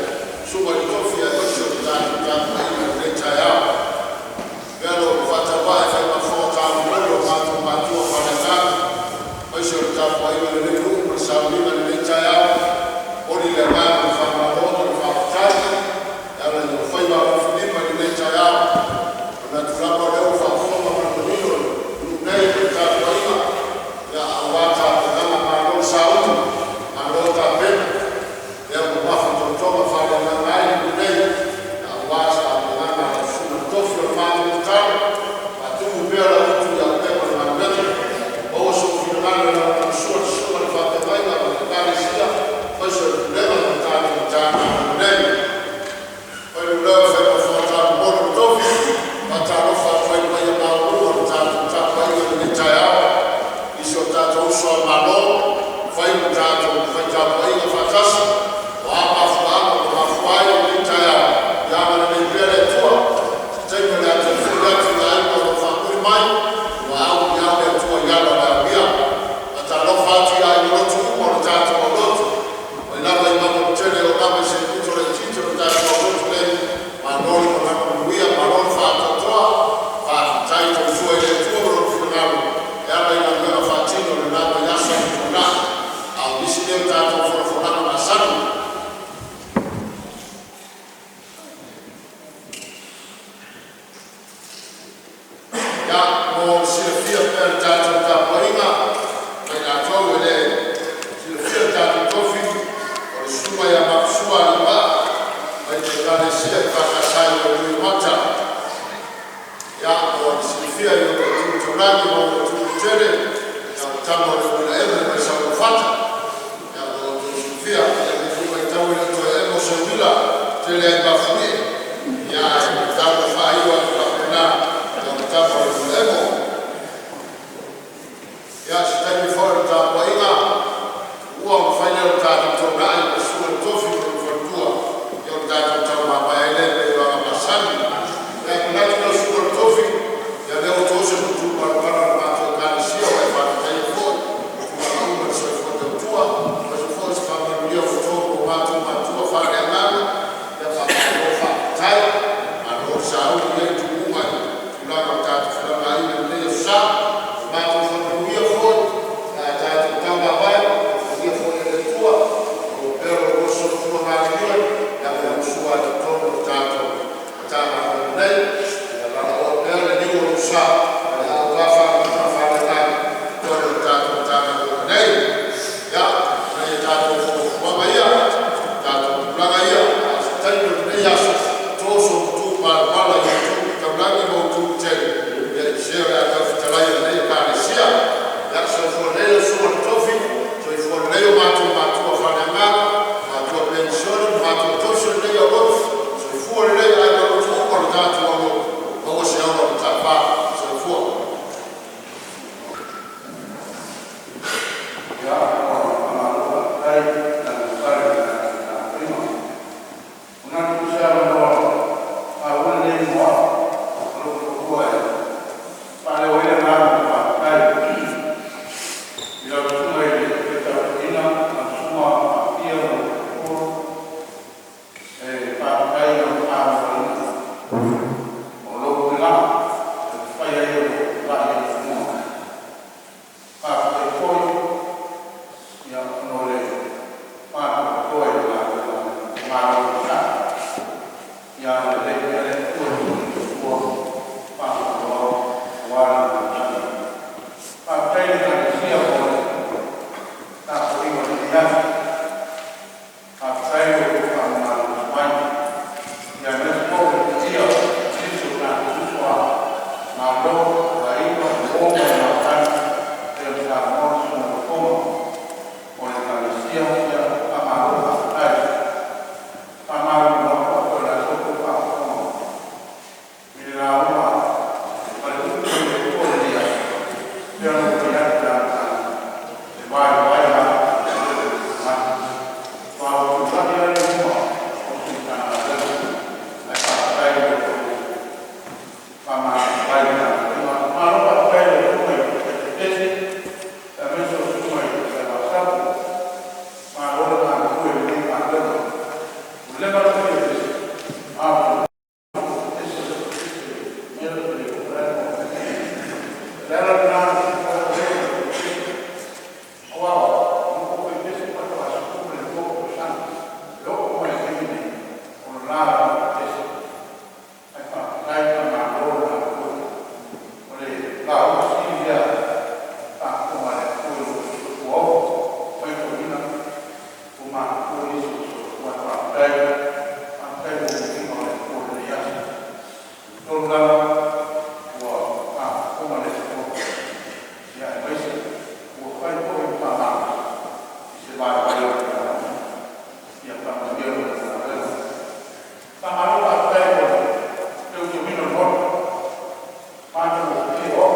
Susuga i le Tofi aemaise o le tatou tapuaiga i lenei taeao. E avea lou faatauvaa e fai ma fofoga taumolimoli o matou matua faaleagaga aemaise o le tapuaiga a lenei nuu ma le sauniga i lenei taeao, e momoli le agaga o le faamalo ma le faafetai e ala i ou faiva alofilima i lenei taeao. E manatu lava o lea ua faafofoga ma le mai, ua au i au le Atua i ala o le aulia. Faatalofa atu i aiga lotu uma o le tatou aulotu, mai lava i Manuatele e oo lava i se pito laitiiti o le tatou aulotu nei, malo le malaga manuia, malo le faatoatoa, faafetai tautua i le Atua ma Lona finagalo e ala i galuega faatino i lena vaiaso ua tuanai. A o nisi nei o tatou folafolaga masani. Ia, mo le silafia pea e le tatou tapuaiga ma i latou e le silafia lo tatou tofi, o le susuga ia Maposua Aliivaa mai le Ekalesia EFKS i Lotoifale. Mo le silafia e lona tu taulagi ma ona tu tetele, o le tama o le uilaema mai Saoluafata. Mo lo outou silafia, o lenei foi vaitau e le o toe emo se uila, e tele lava ina mafuie, ae tau ina faaiu atu faapena, o le tama o le uilaemo. Ia, o se taimi foi o le tapuaiga tuua ona fai lea o le tatou taulai i le susuga i le tofi ma lou faletua, ona tatou taumamae ai lea e pei o aga masani. Ia, ona manatu lea lau Susuga i le Tofi, ia o lea ua to se malupuipuia i le matou Ekalesia ua e faafetaia foi i tulaga uma i le soifua tautua aemaise foi o se faamanuia ua to mo matou matua faaleagaga. Ia faamalo faafetai, malo le sauni i lea tumuga i tulaga o tatou felagolagomai i lenei aso Sa. Ua matou faamanuia foi pe a tatou taumamae, alofagia foi e le Atua maua pea lo oulua soifua galulue e lagolagosua ai i totonu o le tatou Matagaluega nei. Ia valaauina pea le liu o lou sa aua faamanuiaga faaleagaga i totonu o le tatou Matagaluega nei. Ia, o nai a tatou fuafuaga ia, o tatou tulaga ia, a o se taimi o lenei aso, to sou matupalapala i le tu taulagi ma ou tu tetele i se o le a tau fetalai o lenei Ekalesia. Ia, soifua lelei lau susuga i le tofi, soifua lelei o matou matua faaleagaga, matua Penisione ma matua tausi o lenei aulotu, soifua lelei aiga lotu uma o le tatou aulotu, maua se ola matapā. Soifua. Ia, ua faamalo faafetai le lavapapale i le tatou tapuaiga. E manatu o se avanoa taua lenei mo a'u ma lou toalua e faaleo ai le agaga o le faafetai i lau Susuga i le Taitai Toeaina lau Susuga Aafia ma lou faletua. E faafetai i lau faaaloalogia o lou tulai e faia ai lou tulai i luma. Faafetai foi ona o le faatoatoa i le galuega malo onosai. Ia agalelei pea le Atua i lou soifua faaaloaloa aua le galuega. Faafetai i le Ekalesia mo le tapuaiga i lenei aso. Faafetai i lo outou faamalolosi mai, aemaise foi o le paia o nisi o tatou uso a Malo, aiga, uo ma le mafutaga e pei ona saunoa le susuga i le fofoga o le Ekalesia. Ia faamalo faafetai. E faamalulu atu afai o le a se upu ua faafofoga i le lauga a le upu mai le Atua i lenei aso, e pei ona ou fai atu i le amataga, e vaivai lava lou manatu. Faatoa ou tulai lava lea i luma o se Matagaluega, ae faafetai i lo outou faamalulu mai i le tapuaiga. Malo faafetai i lau Susuga i le Taitai Pese aemaise lau Susuga i le Saleaaumua, malo le galulue i lenei galuega. Ua leva ona faia pese, a o le ala lena aua na ou fai pese faatoa 12 tausaga, e oo mai i le taimi lenei o le la lava o le pese. Ae faafetai, faamalo le galulue. O le lauga sili lea faafofoga a le Atua i lou soifua oi, matauina ua matutua nisi ua soifua. Ae faafetai, faafetai mo viiga o le Atua i lenei aso. E talitonu lava ua faafofoga le Atua, aemaise ua fai foi ma faamalosi i se vaivai o le lauga. Ia faamanuia le Matagaluega. Faamalo faafetai mo le teuteuina o le Maota, matagofie. O au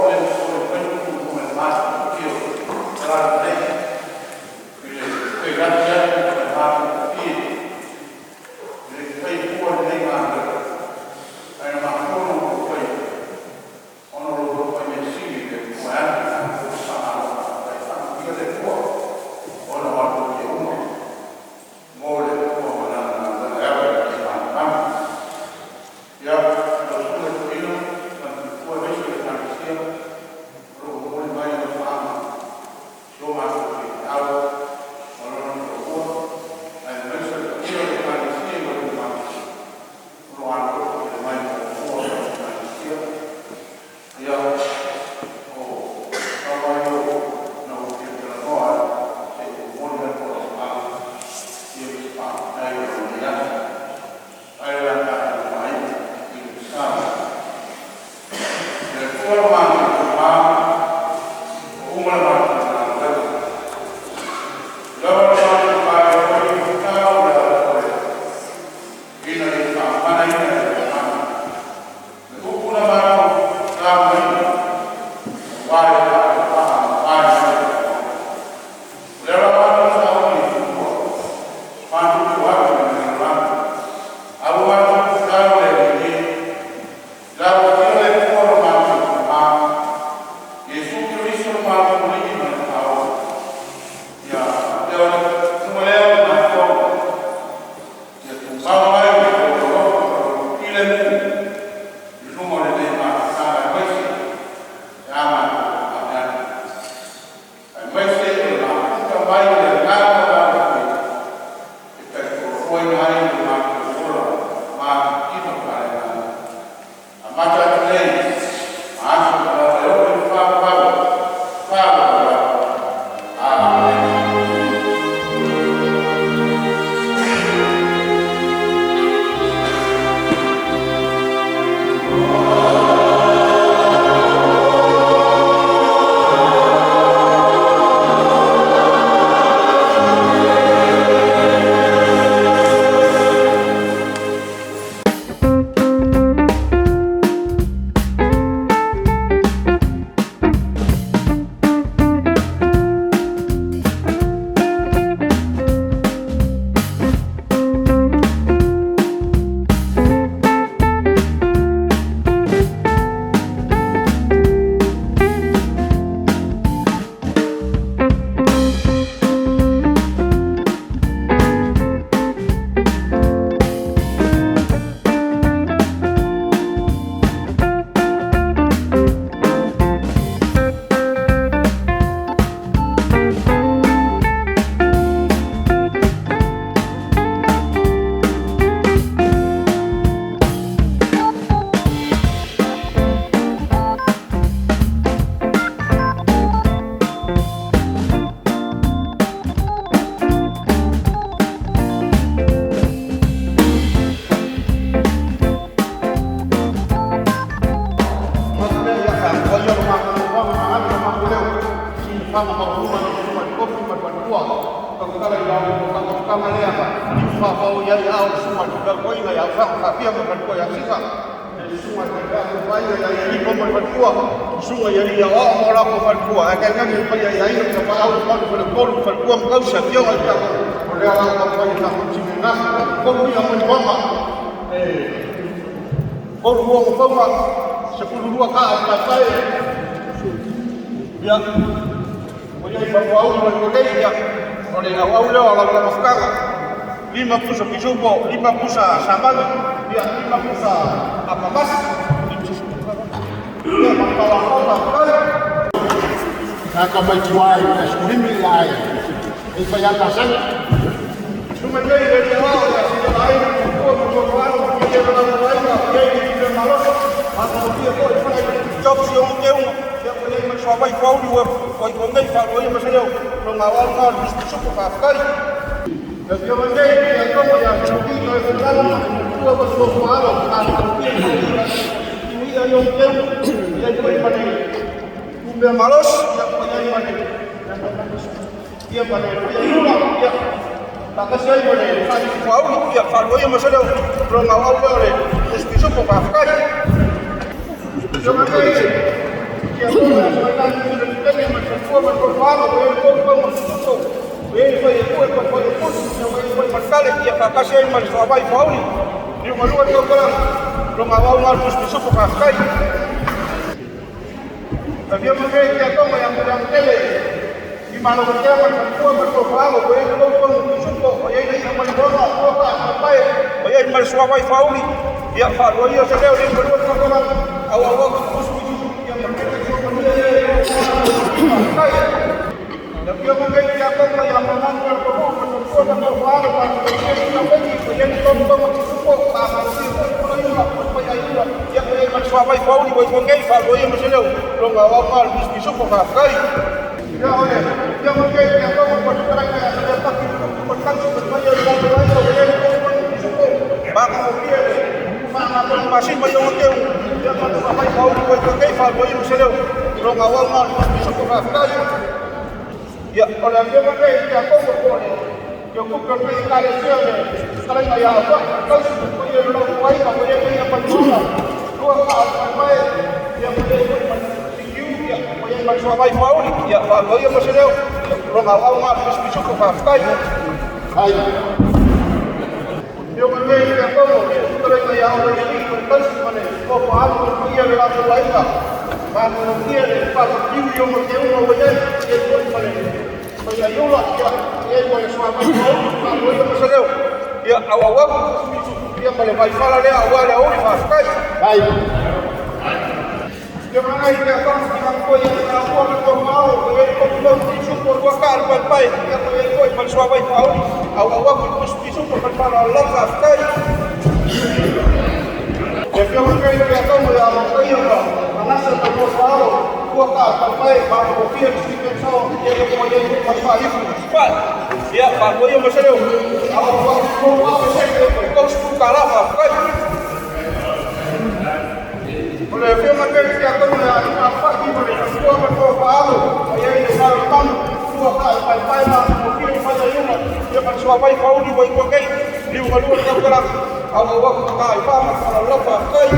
Atua lo matou Tama, ua uma le matou galuega, ua lava lo matou faaeaea i le ala o le ina ia faamanaina e lou Agaga le upu na matou laugaina aua le faatoatoa mamae mai le Atua. O lea ua matou sauni e tufua, matou te o atu i le lalolagi, ae ua matou tatalo le Alii e, i lau Afio le Atua lo matou Tama, Iesu Keriso lo matou Alii ma le Faaola, ia faapea ona tuua lea ona matou, ia tumau mai lo outou alofa ma lo outou filemu i luga o lenei mafutaga aemaise pe a matou tauaveina, aemaise o le mafuta mai o le Agaga Valapui e talifofoina ai lo matou ola maotikino faaleagaga. Amata atu nei ma aso uma lava e oo i le faavavau. Faavavau. Amene. Taka mai tua i le 15 ae e fai ata sala. Ia ma le suavai faauli ua i Tokei faaluaina ma se leo. Loga auau na o le pisupo faafetai. Ia, o le afioga nei i Iakobo po o le Iokupe o lenei Ekalesia le fetalaiga ia Aua'i Tausi ma ia le lau aiga ua i ai paia ma le lua ka o le paepae, ia ua i ai foi ma le Sikiu, ia ua i ai ma le suavai faauli, ia faaluaia ma se leo. Loga auau na o le pisupisupo faafetai. Ai. Afioga nei i Iakobo, le fetalaiga ia Olo i Tausi ma le tofa alu ma le paia le latou aiga. Manuia le faatapiu i ona teuga ua i ai, i ai foi ma le faiaiula, ia i ai ma le suavai faauli, faaluaia ma se leo. Ia auauau ia ma le vaifala lea aua le auli faafetai. Ai. Ia mana i te atonu ki ngā koe i ngā kua ma tō maao, ko e ko mau pisupo rua ka alu pai, ia ko e koe ma le suavai faauli, auauau i pisupo ma le fala o lau faafetai. Ia fioga kai te atonu ia alo ia ka manasa ma tō maao, kua ka alu pai, ma o fia ki te sao, ia ko e ma le faaifu. Pai. Ia faaluaia ma se leo. Auauau ko ma se ko ko sku ka la faafetai. O le afioga nei i te atonu ia a whaki ma le kua ma tō whaalo, a ia i le ngā manu, kua ka e pai pai ma o fia i whai aiunga, ia ma le suavai faauli ua i Tokei, liu galua le taukalaka, au au au ka i wha ma whala lau faafetai.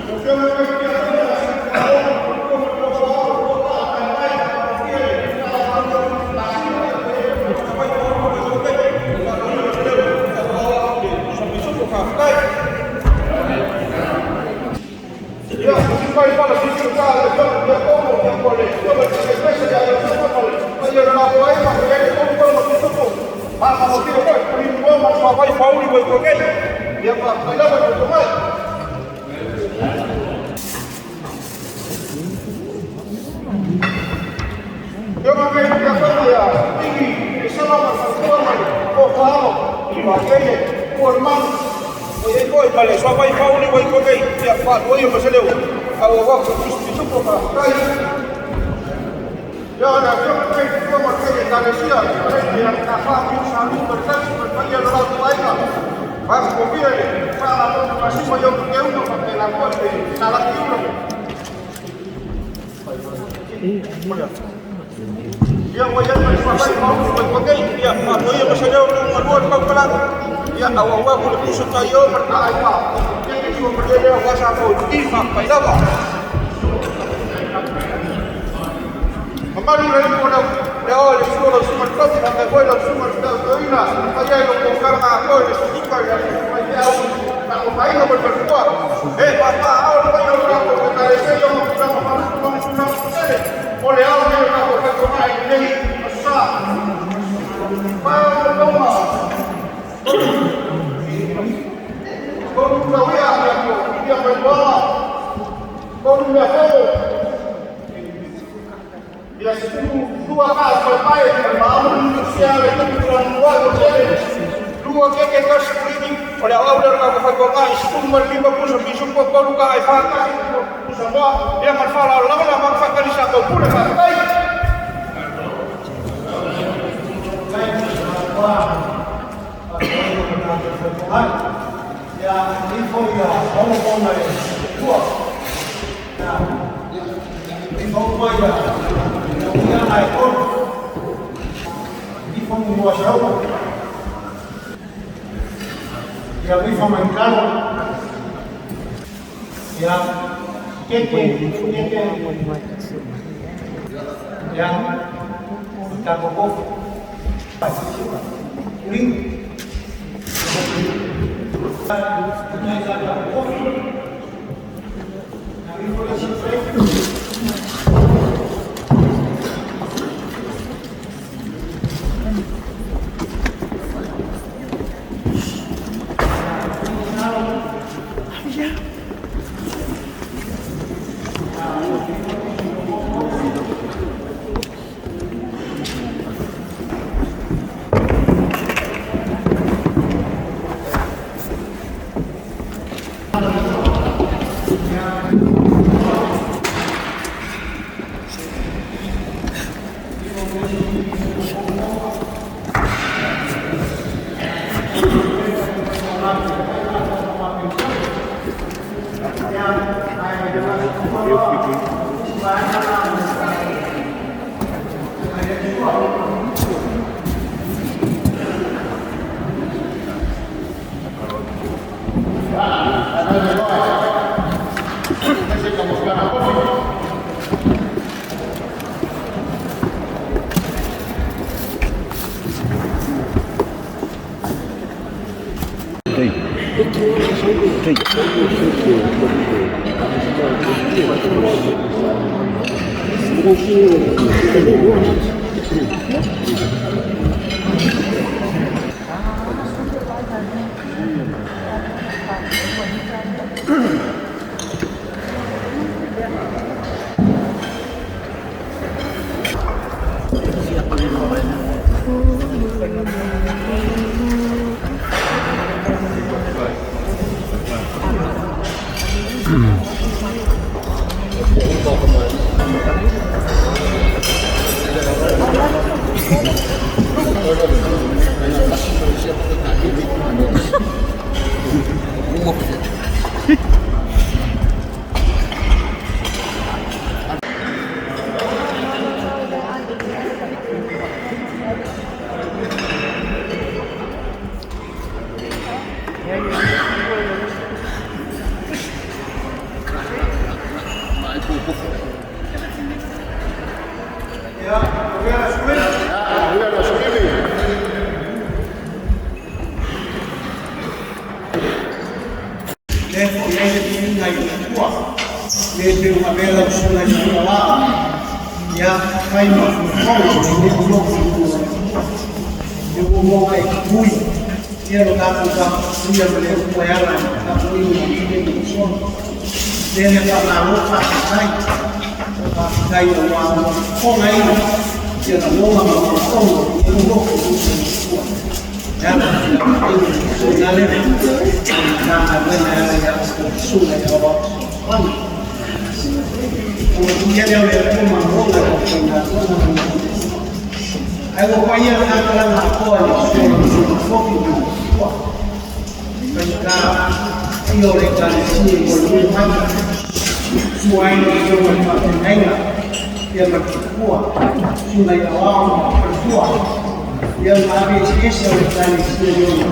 O le afioga nei i te atonu ia a kua ma tō whaalo, kua ka e pai pai ma o fia i faafetai. Ia, si fai fala si si ka le ka ia komo ia ko le ia ma se pese ia ia ko ko le ia na ko ai ma ia ko ko ma ko ko ma ma mo tiro ko ni mo ma fa vai fauli wo ko ke ia ma fa la ko mai. Ia ma me ia ko ia tiki e sala ma fa ko ma ko fa alo ma ke ko man o ia ko ma le so vai fauli wo ko ke ia fa o ia ma se leo au au ko tu ko fa kai. Ia na ko ko ko ma ke ka le sia ia ka fa ki sa lu ma ka ma fa ia la ko ai ka va ko fia fa la ko ma si ma yo ke uno ma ke la ko sa la ki uno. Ia ua ia ma fa vai fauli wo ko ke ia fa o ia ma se leo ma lua ka ka ia au au ko le puso ta yo ma ka ai fa ia ke so ma le leo wa sa ko ti fa pa lava. Mamalu le ko le le o le suo lo suma tasi ma ko lo suma ta ina pa ia lo ko ka ka ko le su ka ia ma ia au ka ko mai no ma ko e pa pa au lo yo ka ko ka le se yo ma ka ma ma ma ma o le au ne ka ko ka mai nei sa pa o ma ko ka ia ko ia ma ko ko me ho ia lua ka pai ma amu sia le tu la mua ko tele lua ke ke ka sprini o le au le ka ko ko ka sku ma lima puso piso ko ko ka ai fa ka puso mo ia ma fa la la la ma fa ka sa ko pule ka kai ia ni fo ia ono ona e tua ia ni fo mai ia ia nai ko ni fo mo sa ia ni fo mai kalo ia ke ke ke ia ta ko ni Yeah. Lea foi ai le viiga i le Atua, le pe ua avea lau susuga i le Fofoga ia fai ma fofoga o lenei logo i luma o le Atua. E ua maua e tapui ia lo tatou tapuia ma le Atua e ala i le tapuaiga i le taimi ua sola. Lea le faamalo faafetai, faafetai aua ua fofogaina ia lagona ma manaoga o lenei logo i luma o le Atua. E ala i le tapuaiga i le susuga lea, o le Matagaluega e ala ia outou susuga i aoao fesoasoani. Ona tuia lea o le Atua manaoga i lau faigaluega ma le Ae ua paia le faamatalaga atoa i le susuga i le Fofi ma le Atua. Faigata paia o le Ekalesia i molimoli mai, sua ai le afioga i le faafeagaiga, ia ma le faletua, susuga i aoao ma le faletua, ia ma ave eseese o le Ekalesia i ona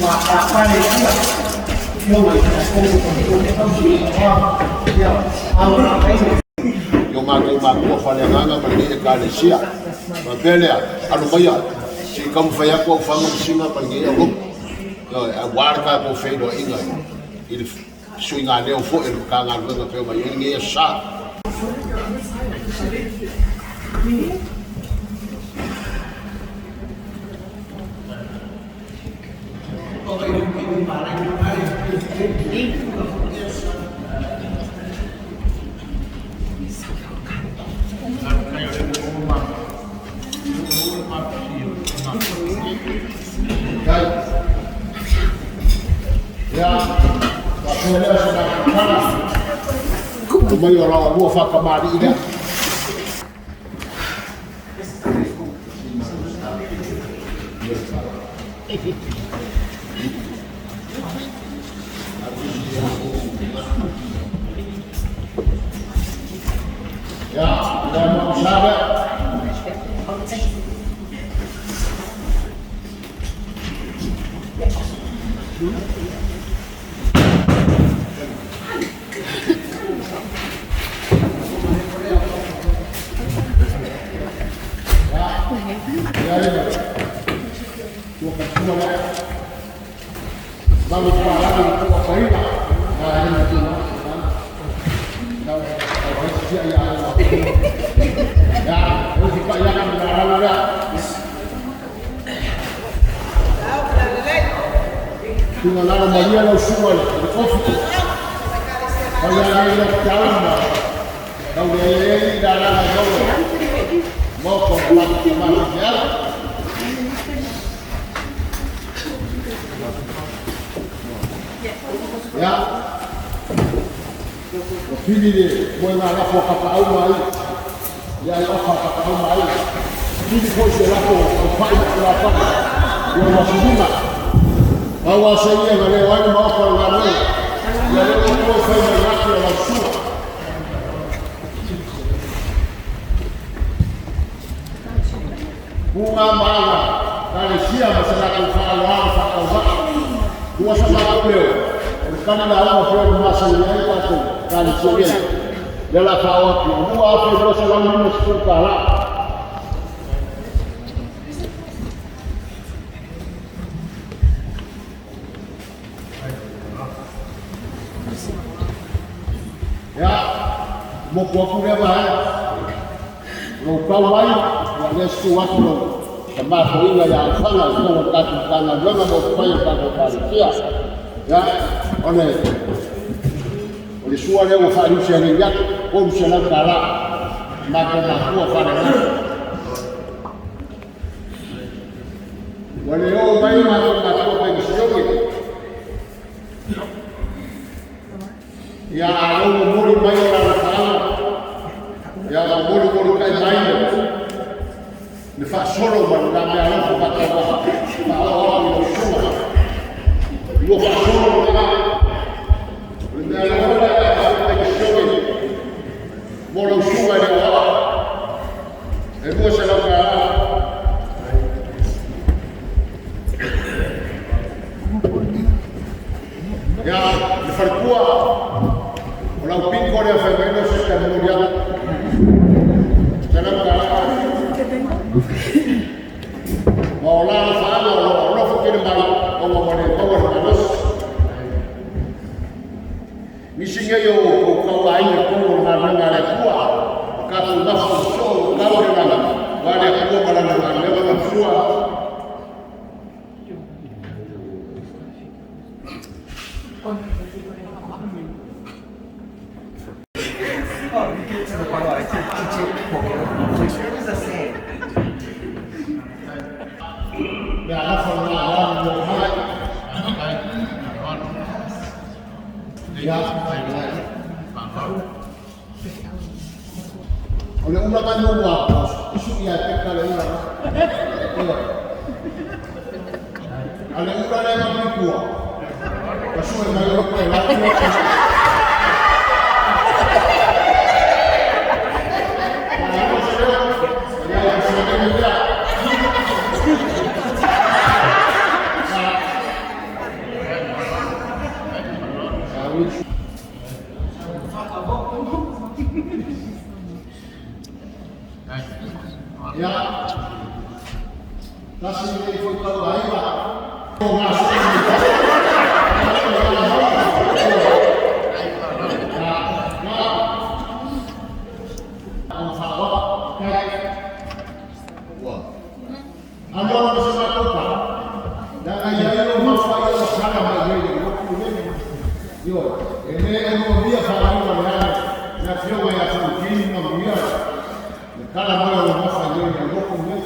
matafale e fia, afioga i Tiakono, faletua, tausi, aoao, ia ao faafeagaiga. I o matou matua faaleagaga ma lenei Ekalesia. Faapea lea, alo maia, se i taumafai atu au faga ma sina ma lenei aulotu. Ioe, aua le tatou feiloaiga i le suiga leo foi o le Matagaluega pei ona i ai lenei aso Sa. Ia, faapea lea se matou tala. Aumai o lau faakamali'i lea. Ia, lea mo sa lea. Ia, ia, ua katua lea. Malu palagi i tua paina. Na e ni tau tau ai sia ia ya, o si pa ia na ralo lea. Tunga lalo Maria lau suga le kofi. Pai ia le tau ma. Tau le e la la la yo. Mo ko la ma ma ya. Ya. O pili le moe ngā lafo a kapaau mai. Ia e ofa kapaau mai. Pili foi se lafo o pai ma kula pai. Ia ua silima. Pau a se ia na leo ai ma ofa o ngā leo. Ia leo o koe fai mai laki o lau sua. Bunga maga, kalesia ma se latou faaaloalo faatauvaa. Ua sa matou leo, o le kali lauga pea o le masani ai tatou kalesia nei. Lea o le a faaoo atu, $2,250. Moku atu lea vaega. Lou tau ai, ia lea susu atu lau tama toeaina ia Alofaga i totonu o le tatou Matagaluega ma upufai o le tatou Ekalesia. Ia, o le o le sua lea ua faaiusia nei atu, $300. Matou matua faaleagaga. Ua le oo mai matou matua penisione. Ia a lou momoli mai o alofaaga, ia molimolitai mai le faasolo ma le la meaalofa faatauvaa faaoo atu i lau susuga. Lua faasolo lena, o le meaalofa lea a faapenisione mo lau susuga i le aoao, e $200. Ia, le faletua, o lau pinto lea fai mai lau sister momoli atu. $100. Ma o la alofaaga o lo o alofa tele mai, ona ua le maua le malosi. Nisi nei o outou tauaiga i totonu o le galuega a le Atua, o tatou mafu soo ua tau le lagi, aua le Atua ma Lana galuega ma le sua. Mea alofa lena aua le lua mai. Ia, o le ula mai muamua, e sui ia e peka le ula na. A le ula lea ma tua, ka sue mai o koe la tua. Ia, tasi lenei foi tauaiga o ngā Aloha ma se matou tala, leaga ia ia o mafai o sala mai nei le lotu nei. Ioe, e le onoomia faaiuga leaga le afioga ia Fautini Manuia le tala mai o le mafa i nei le lotu nei.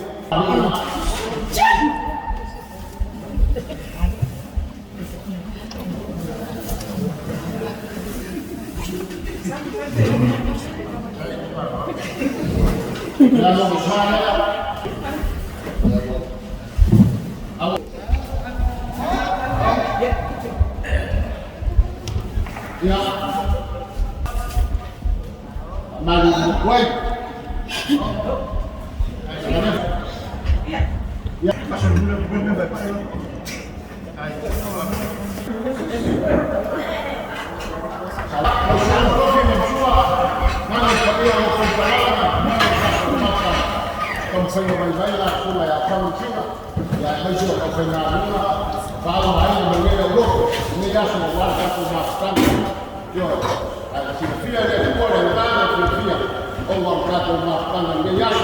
Ia, malulu atu ai. Taumafaiga vaivai la susuga ia Valentina, ia aemaise o le aufaigaluega faaaogaina mai ai lau loto i lenei aso aua le tatou mafutaga. Ioe, ae silafia e le Atua le agaga fiafia ona o le tatou mafutaga i lenei aso.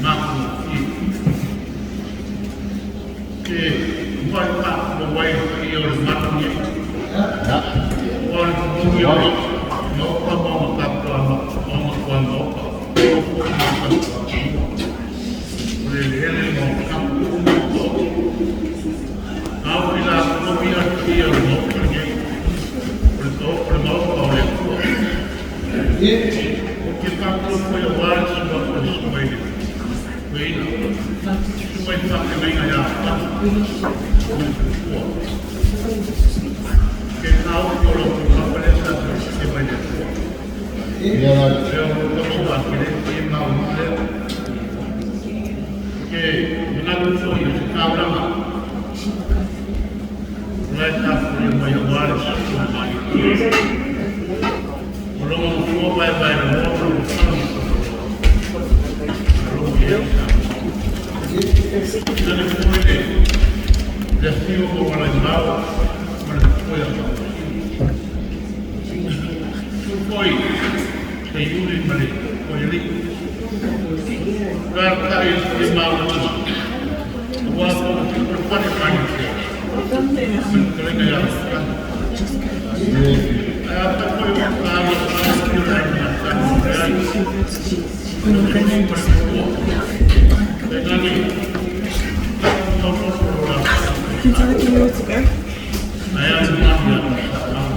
Matagofie. Ke matua faatulou ai i le paia o le malu nei. Aua o le tuloui o le Maota ma ona tapuaga ma ona tuamaota, o foi ma le tapuafanua, o le eleele ma ona tapu uma ua A o i latou ia le paia o le Maota lenei, o le Maota o le Atua. Ou te faatulou foi aua le susu atu o le susuga i le toeaina, susuga i le faafeagaiga ia Pati ma le faletua. Ke taofi o lau taumafa lea sa tausese mai le Atua. Lea o lou tausi faatele paia maualuga lea. Ke manatu foi o se taulaga o la e tapuia mai aua le susu mai. O longa mafua vaevae loa ma lona fala ma taualoa. Alofa i ai sa. Tane foi le afio o Malaimao ma le matua ia Faamausili. Su foi Seiuli ma le Toealii. Alaalatai le paia maualuga aua Tonafifalefale ma Aiga ma le fetalaiga ia Lusitani. Ae afai foi o taua le afio o le Aiga Matani ma le Ai, le Toealii ma le Matua, tainane tautoto o la Ae a le mamalu ia Tuisamau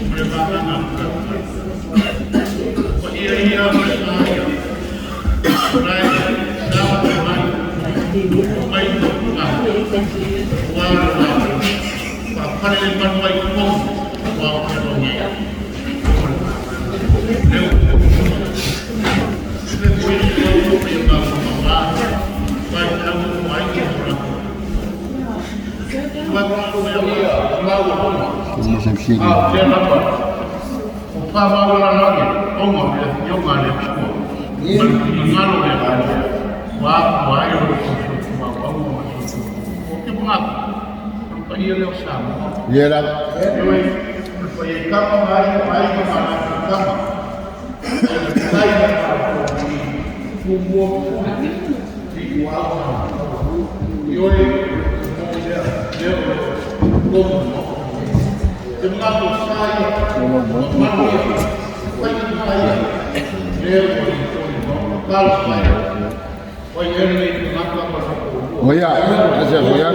ma le vagana a Tuilaepa. O paia ia ma le sa ia, o la e saga mai, o mai ma aua le latou faapale le manu ai totonu o Aotearoa nei. O le leo le foi o ia maua vai te au o aiga o latou. A o lea lava o faamaualalogi ona o le Afioga a le Atua ma le finagalo o le Atua ua afua ai o lo outou soifua auauna ma le soifua puipui. Ou te manatu, o le paia lea o Samoa. Ioe, o le paia i tama ma aiga ma aiga ma latou tama. Aiga tai ma latou i Tumua ma Pule, Ituau ma Alataua. Ioe, o le lea, lea o lo o tonu le Maota lenei. Te manatu o sa ia, o mamalu ia, o faiga ma ia, lea ua lipoi le Maota. Talofa e, o ai ea lenei tagata ma lona toalua. Oia, ase oia.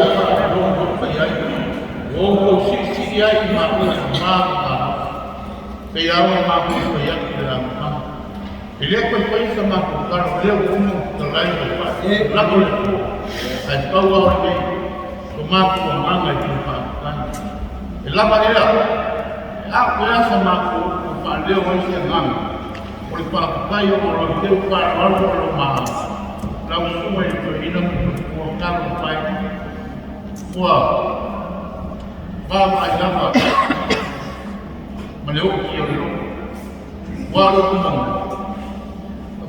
Fai ai, ua outou siisii ai i matou ma ma pei lava ona matou fai atu i le amataga. E le toe faia sa matou tala, o lea ua uma ona fetalai ma le lako le Atua, ae pau lava o lenei so matou agaga e fia faafetai. E lava ea, e a pe a sa matou upu e faaleo ai se agaga o le faafetai ona o lau teu faaaloalo ma lou maau, lau susuga i le toeaina ma le faletua, talofa e, ua vaavaai lava ma le oti o le loto. Ua alu atu ma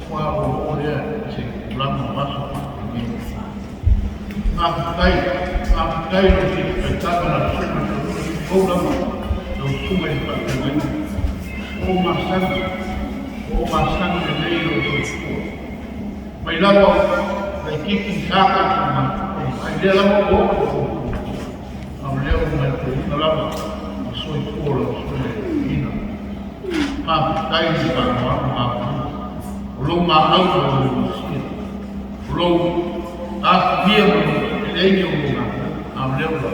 faatoa oo lea i se tulaga o aso faapenei. Faafetai, faafetai lau sili faitaga lau susuga i le ou lava lau susuga i le faafeagaiga. Ua ou masani, ua ou masani lelei i lou soifua. Mai lava o laitiiti sa tatou matutua, ai lea lava ua oo i lou a o lea ua matauina lava ma soifua lau susuga i le toeaina. Faafetai i le faaaloalo maualuga o lou maau ma lou malusia, o lou aofia ma lou eleele o lou galuega, a o lea ua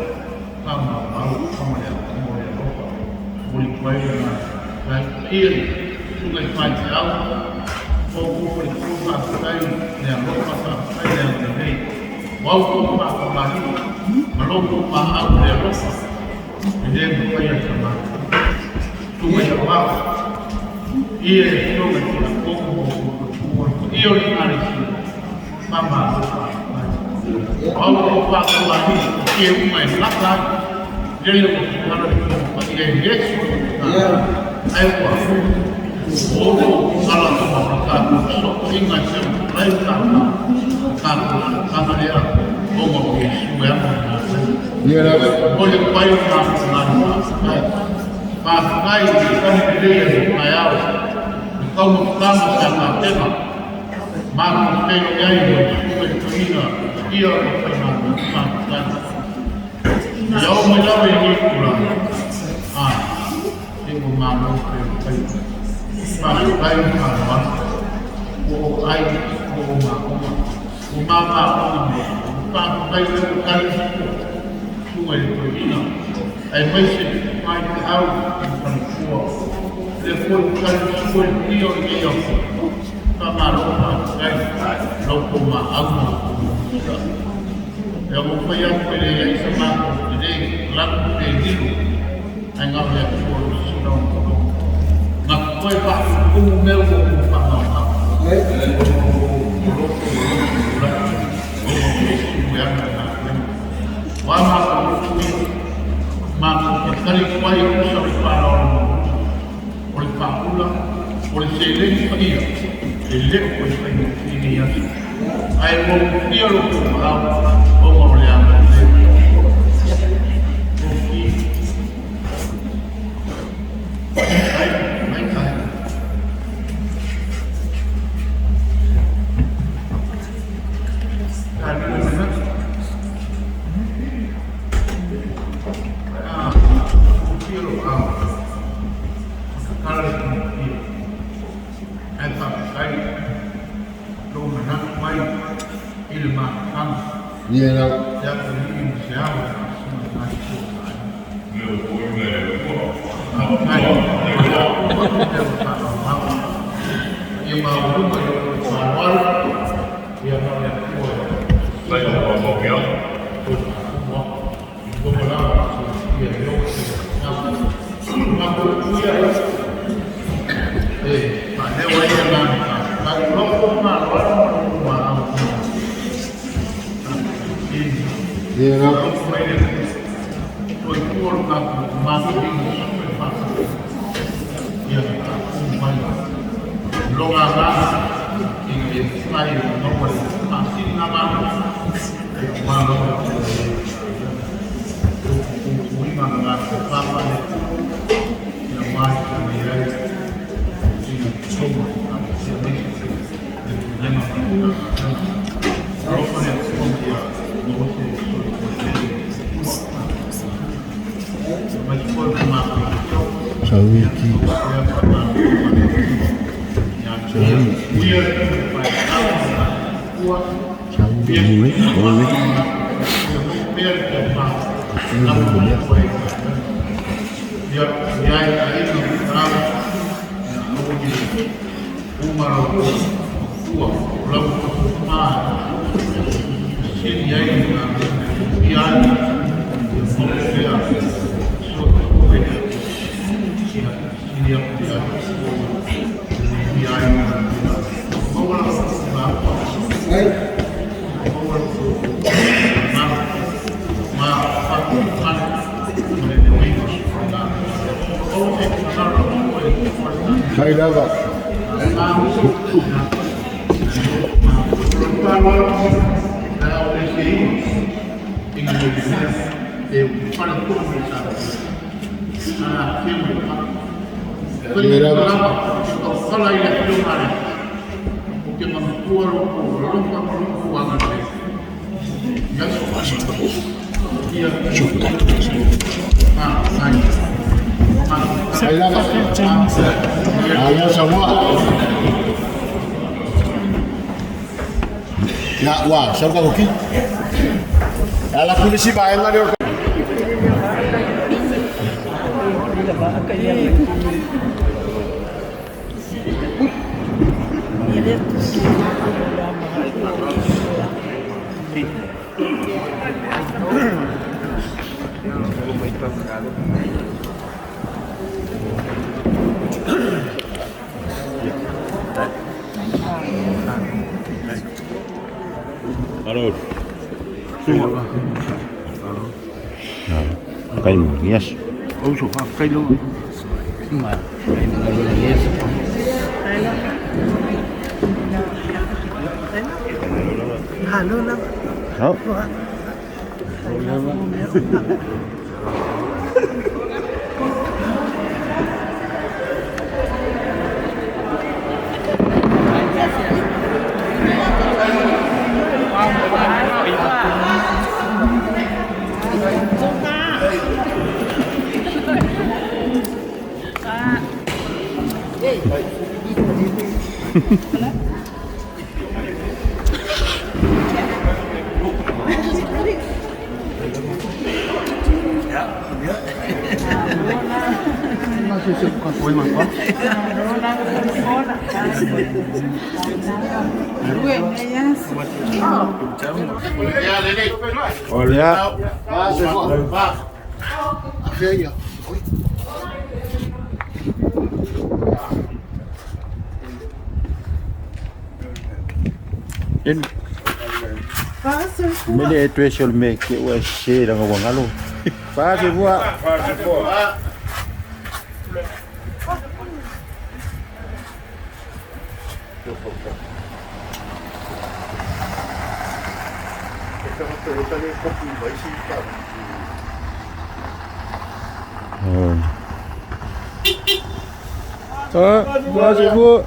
faamaumau ma le mo le alofa. Momoli atu ai le agaga faafetai. Paia i susuga i faifeau, o outou faletua, faafetai le alofa, faafetai le agalelei. Ua outou faatamalii ma lo outou maau i le alofa e le mafaia e tama. Susuga i Aoao, ia e afioga i Tiakono ma outou faletua, le paia o le Ekalesia, faamalo faafetai. Ua outou faatamalii i e uma e lata ai, lele ua tatala le Fono Paia e le soona ae ua outou ala ma o le tatou fesootaiga e pei ona tulai le tatou tatou sootaga lea ona o Iesu e ana le galuega. O le pai o matou galuega faafetai. Faafetai i le tali lelei a le taeao, le taumafataga sa tapena. Matou feiloai ai ma le Susuga i le Toeaina ia o faigaluega. Faafetai. Ia oo mai lava i lenei itula, a, se ua malo fai o le faiva. Faafetai le faaaloalo. Ua ou ai, ua ou maoga, ua mamaoga ma outou. Faafetai o lea ua tali le sua, Susuga i le Toeaina, aemaise faifeau ma faletua. O lea foi ua tali le sua i le paia o lenei aso. Faamalo faafetai i lo outou maau ma lo outou manuia. Ia ua fai atu e leai sa matou tele lanu pe lilo, ae na o le Atua o lo sisina o na Na toe faatutumu mea ua ou faamaoga. Ona o lo outou alofa tulai, ona o Iesu e ana le galuega. O a matou upu ia, matou te tali atu ai e tusa o le faaaloalo maualuga, o le faaula, o le seleni paia, e le o toe faigofie nei aso. Ae ua ulufia lo outou aao ona o le agalelei o le Atua. Oki. Ai, mai ai. Ah, ulufia lo aao. Tatala le tamatia. Ae faafetai lou manatu mai i le mafutaga. Ia lau. Le atalii ma se ao e faasino mai si ou aiga. Faafetai. Atu mea ua faaauau. Ia maualuga i lou faaaloalo. Ia na o le Atua e toe faatumu atu. Ua lava soifia e oo se matou uia e faaleo ai agaga faafetai o lou faaaloalo ma lou maau. Ia lau. Alofa mai le soifua lo tatou matou susu e faatasi ia faatumu mai lona agaga ina ia mafai ona maua le faasiligamalosi aua lava puipuiga na latou papa le Atua ia mai mai ai ina toma aemaise le pulega ma le Matagaluega. Alofa le Atua ma ia maua se soifua lelei mai foi le matou Sauiti. ia faamalo le Atua ia ia ia Sauiti. Oi, oi. Ia ia ia ia uma ua lau ma sili ai na ia ia mo pea so ia sili aku ia ia ai maua la ma maua ma ma fa ma ma le nei na o te Hai lava. Ia lava. Hai lava. Alo semua. Ya, wah, sau ka koki. Ala polisi vaenga leo. Kai mo, yes. Ouso, faafetai lo. Malo lava. Au. Ia. Mele e toe se o le mea ke ua se langa ua galo. Fa se fua. Ah, fa se fua.